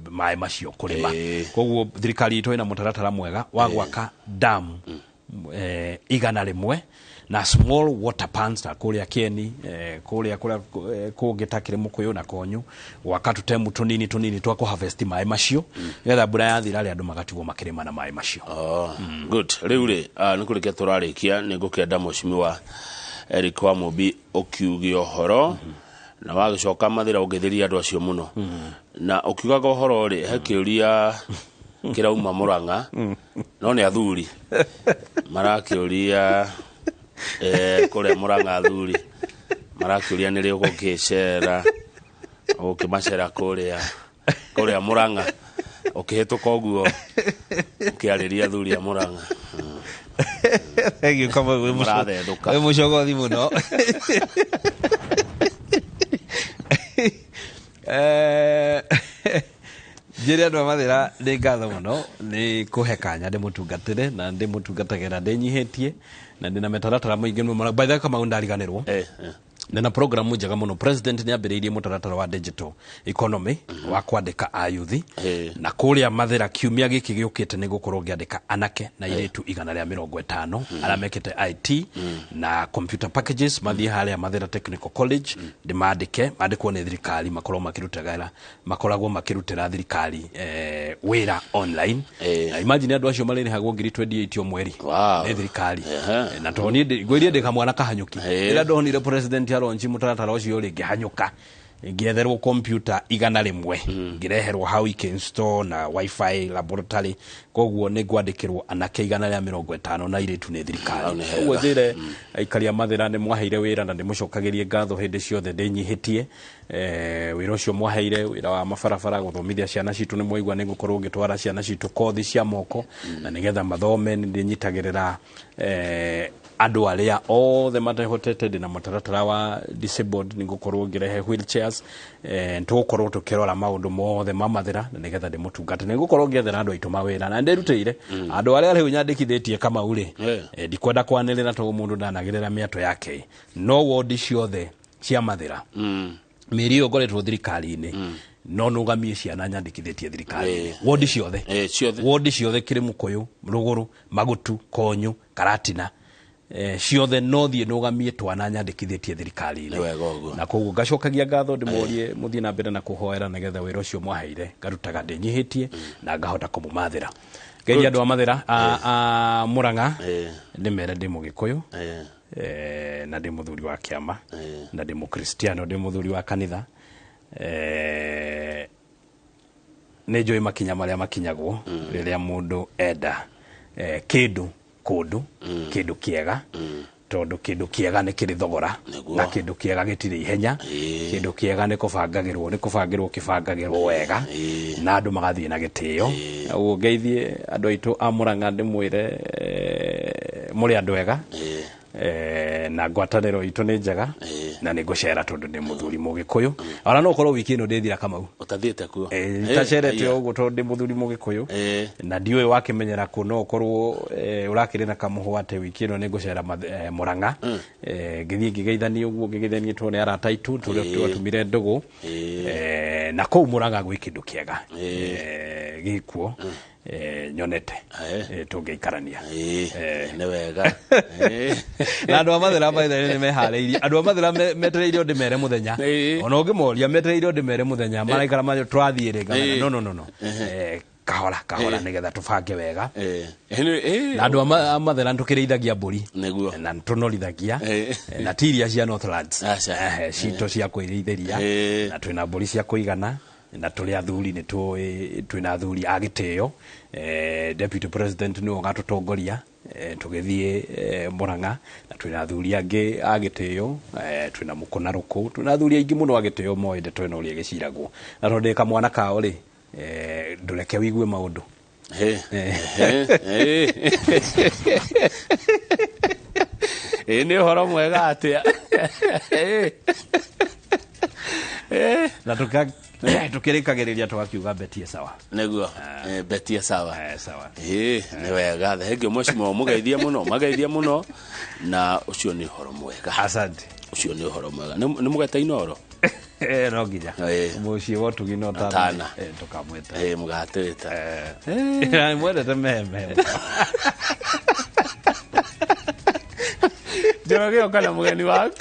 maĩ macio kũrĩma. Koguo thirikari itũ ĩna mũtaratara mwega wa gwaka damu 100 na small water pans ta kũrĩa Kieni, kũrĩa kũngĩ ta Kĩrĩmũkũyũ na Konyu, gwaka tũtemu tũnini tũnini twa kũ harvest maĩ macio nĩgetha mbura yathira rĩ, andũ magatigwo makĩrĩma na maĩ macio.
Oh, good. Rĩu rĩ, nĩ kũrĩkia tũrarĩkia, nĩ ngũkĩenda mheshimiwa Eric wa Mũmbi ũkiugia ũhoro na wagĩcoka Mathĩra ũngĩthĩria andũ acio mũno na ũkiugaga ũhoro rĩ he kĩũria kĩrauma Mũrang'a no nĩ athuri marakĩũria kũrĩa Mũrang'a athuri marakĩũria nĩ rĩ ũgũkĩcera ũkĩmacera kũrĩa Mũrang'a ũkĩhĩtũka ũguo ũkĩarĩria athuri a Mũrang'a.
Thank you kama wĩ
Mũrathethũka.
Wĩ mũcogothi mũno. Njĩre andũ a Mathĩra nĩ ngatho mũno nĩ kũhe kanya ndĩmũtungatĩre na ndĩmũtungatagĩra ndĩnyihĩtie na ndĩna mĩtaratara mĩingĩ mũno. By the way, Kamau ndariganĩrwo ndĩna programu njega mũno. President nĩ ambĩrĩirie mũtaratara wa digital economy wa kwandĩka ayuthi na kũrĩa Mathĩra kiumia gĩkĩ gĩũkĩte nĩ gũkorwo ngĩandĩka anake na airĩtu 150 arĩa mekĩte IT na computer packages mathiĩ harĩa Mathĩra Technical College ndĩmandĩke mandĩkwo nĩ thirikari makorwo makĩrutĩra makoragwo makĩrutĩra thirikari wĩra online. Na imagine andũ acio marĩrĩhagwo 28,000 o mweri nĩ thirikari. Na tondũ niĩ ngwĩrie ndĩ kamwana kahanyũki rĩrĩa ndonire president aronji mũtaratara ũcio rĩ ngĩhanyũka ngĩetherwo computer 100 ngĩreherwo hau ikĩinstall na wifi laboratory koguo nĩ ngwandĩkĩrwo anake 150 na airĩtu nĩ thirikari. Koguo njĩre aikari a Mathĩra nĩ mwaheire wĩra na ndĩmũcokagĩrie ngatho hĩndĩ ciothe ndĩnyihĩtie wĩra ũcio mwaheire wĩra wa mabarabara gũthomithia ciana citũ nĩ mwaigua nĩ ngũkorwo ngĩtwara ciana citũ kothi cia moko na nĩgetha mathome nĩ ndĩnyitagĩrĩra andũ arĩa othe matehotete ndĩna mũtaratara wa disabled nĩ ngũkorwo ngĩrehe wheelchairs tũgũkorwo tũkĩrora maũndũ mothe ma Mathĩra na nĩgetha ndĩmũtungate nĩ ngũkorwo ngĩethera andũ aitũ mawĩra na ndĩrutĩire andũ arĩa rĩu nyandĩkithĩtie Kamau rĩ ndikwenda kwanĩrĩra tondũ mũndũ ndanagĩrĩra mĩatũ yake no wondi ciothe cia Mathĩra mĩeri ĩyo ngoretwo thirikari-inĩ no nũgamie ciana nyandĩkithĩtie thirikari-inĩ wondi ciothe wondi ciothe Kĩrĩmũkũyũ Rũgũrũ Magutu Konyũ Karatina ciothe no thiĩ nũgamie twana nyandĩkithĩtie thirikari-inĩ na koguo ngacokagia ngatho ndĩmorie mũthiĩ na mbere na kũhoera nĩgetha wĩra ũcio mwaheire ngarutaga ndĩnyihĩtie na ngahota kũmũmathĩra. Ngeithia andũ a Mathĩra a Mũrang'a ndĩmere ndĩ Mũgĩkũyũ na ndĩ mũthuri wa kĩama na ndĩ mũkristiano ndĩ mũthuri wa kanitha nĩ njũĩ makinya marĩa makinyagwo rĩrĩa mũndũ enda kĩndũ kũndũ kĩndũ kĩega tondũ kĩndũ kĩega nĩ kĩrĩ thogora na kĩndũ kĩega gĩtirĩ ihenya kĩndũ kĩega nĩ kũbangĩrwo kĩbangagĩrwo wega na andũ magathiĩ na gĩtĩo. Ũguo ngeithie andũ aitũ a Mũrang'a ndĩmwĩre mũrĩ andũ ega na ngwatanĩro itũ nĩ njega na nĩ ngũcera tondũ ndĩ mũthuri Mũgĩkũyũ ona no ũkorwo wiki ĩno ndĩthira Kamau
ũtathiĩte kuo
tacerete ũguo tondũ ndĩ mũthuri Mũgĩkũyũ na ndiũĩ wakĩmenyera kũ no ũkorwo ũrakĩrĩ na kamũhwa atĩ wiki ĩno nĩ ngũcera Mũrang'a ngĩthiĩ ngĩgeithania ũguo ngĩgeithanie tondũ nĩ arata aitũ tũrĩa twatumire ndũgũ na kũu Mũrang'a gwĩ kĩndũ kĩega gĩkuo nyonete tũngĩikarania
nĩ wega
na andũ a Mathĩra maithe nĩ meharĩirie andũ a Mathĩra metereire ndĩmere mũthenya ona ũngĩmoria metereire ndĩmere mũthenya maraikara tũrathiĩ rĩ no kahora kahora nĩgetha tũbange wega na andũ a Mathĩra nĩtũkĩrĩithagia mbũri na nĩtũnorithagia na ti iria cia Northlands citũ cia kwĩrĩithĩria na twĩna mbũri cia kũigana na tũrĩ athuri nĩ twĩna athuri a gĩtĩo deputy president nĩwe ũgatũtongoria tũgĩthiĩ Mũrang'a na twĩna athuri angĩ a gĩtĩo twĩna Mũkũna Rũkũ twĩna athuri aingĩ mũno a gĩtĩo moĩ ndeto ĩno ũrĩa ĩgĩciragwo na tondũ ndĩ kamwana kao rĩ ndũreke wĩigue maũndũ
nĩ ũhoro mwega atĩa
na tukirikagiriria tugakiuga betie sawa
niguo betie sawa sawa nĩ wega thengio mheshimiwa mũgeithie mũno mageithie mũno na ũcio nĩ ũhoro mwega
asante
ũcio nĩ ũhoro mwega nĩ mũgeta Inooro
no nginya mũciĩ wa ũtugi no tana tũkamwĩta
mũgatwĩta
mwendete meheme
Njoroge ũka na mũgeni waku.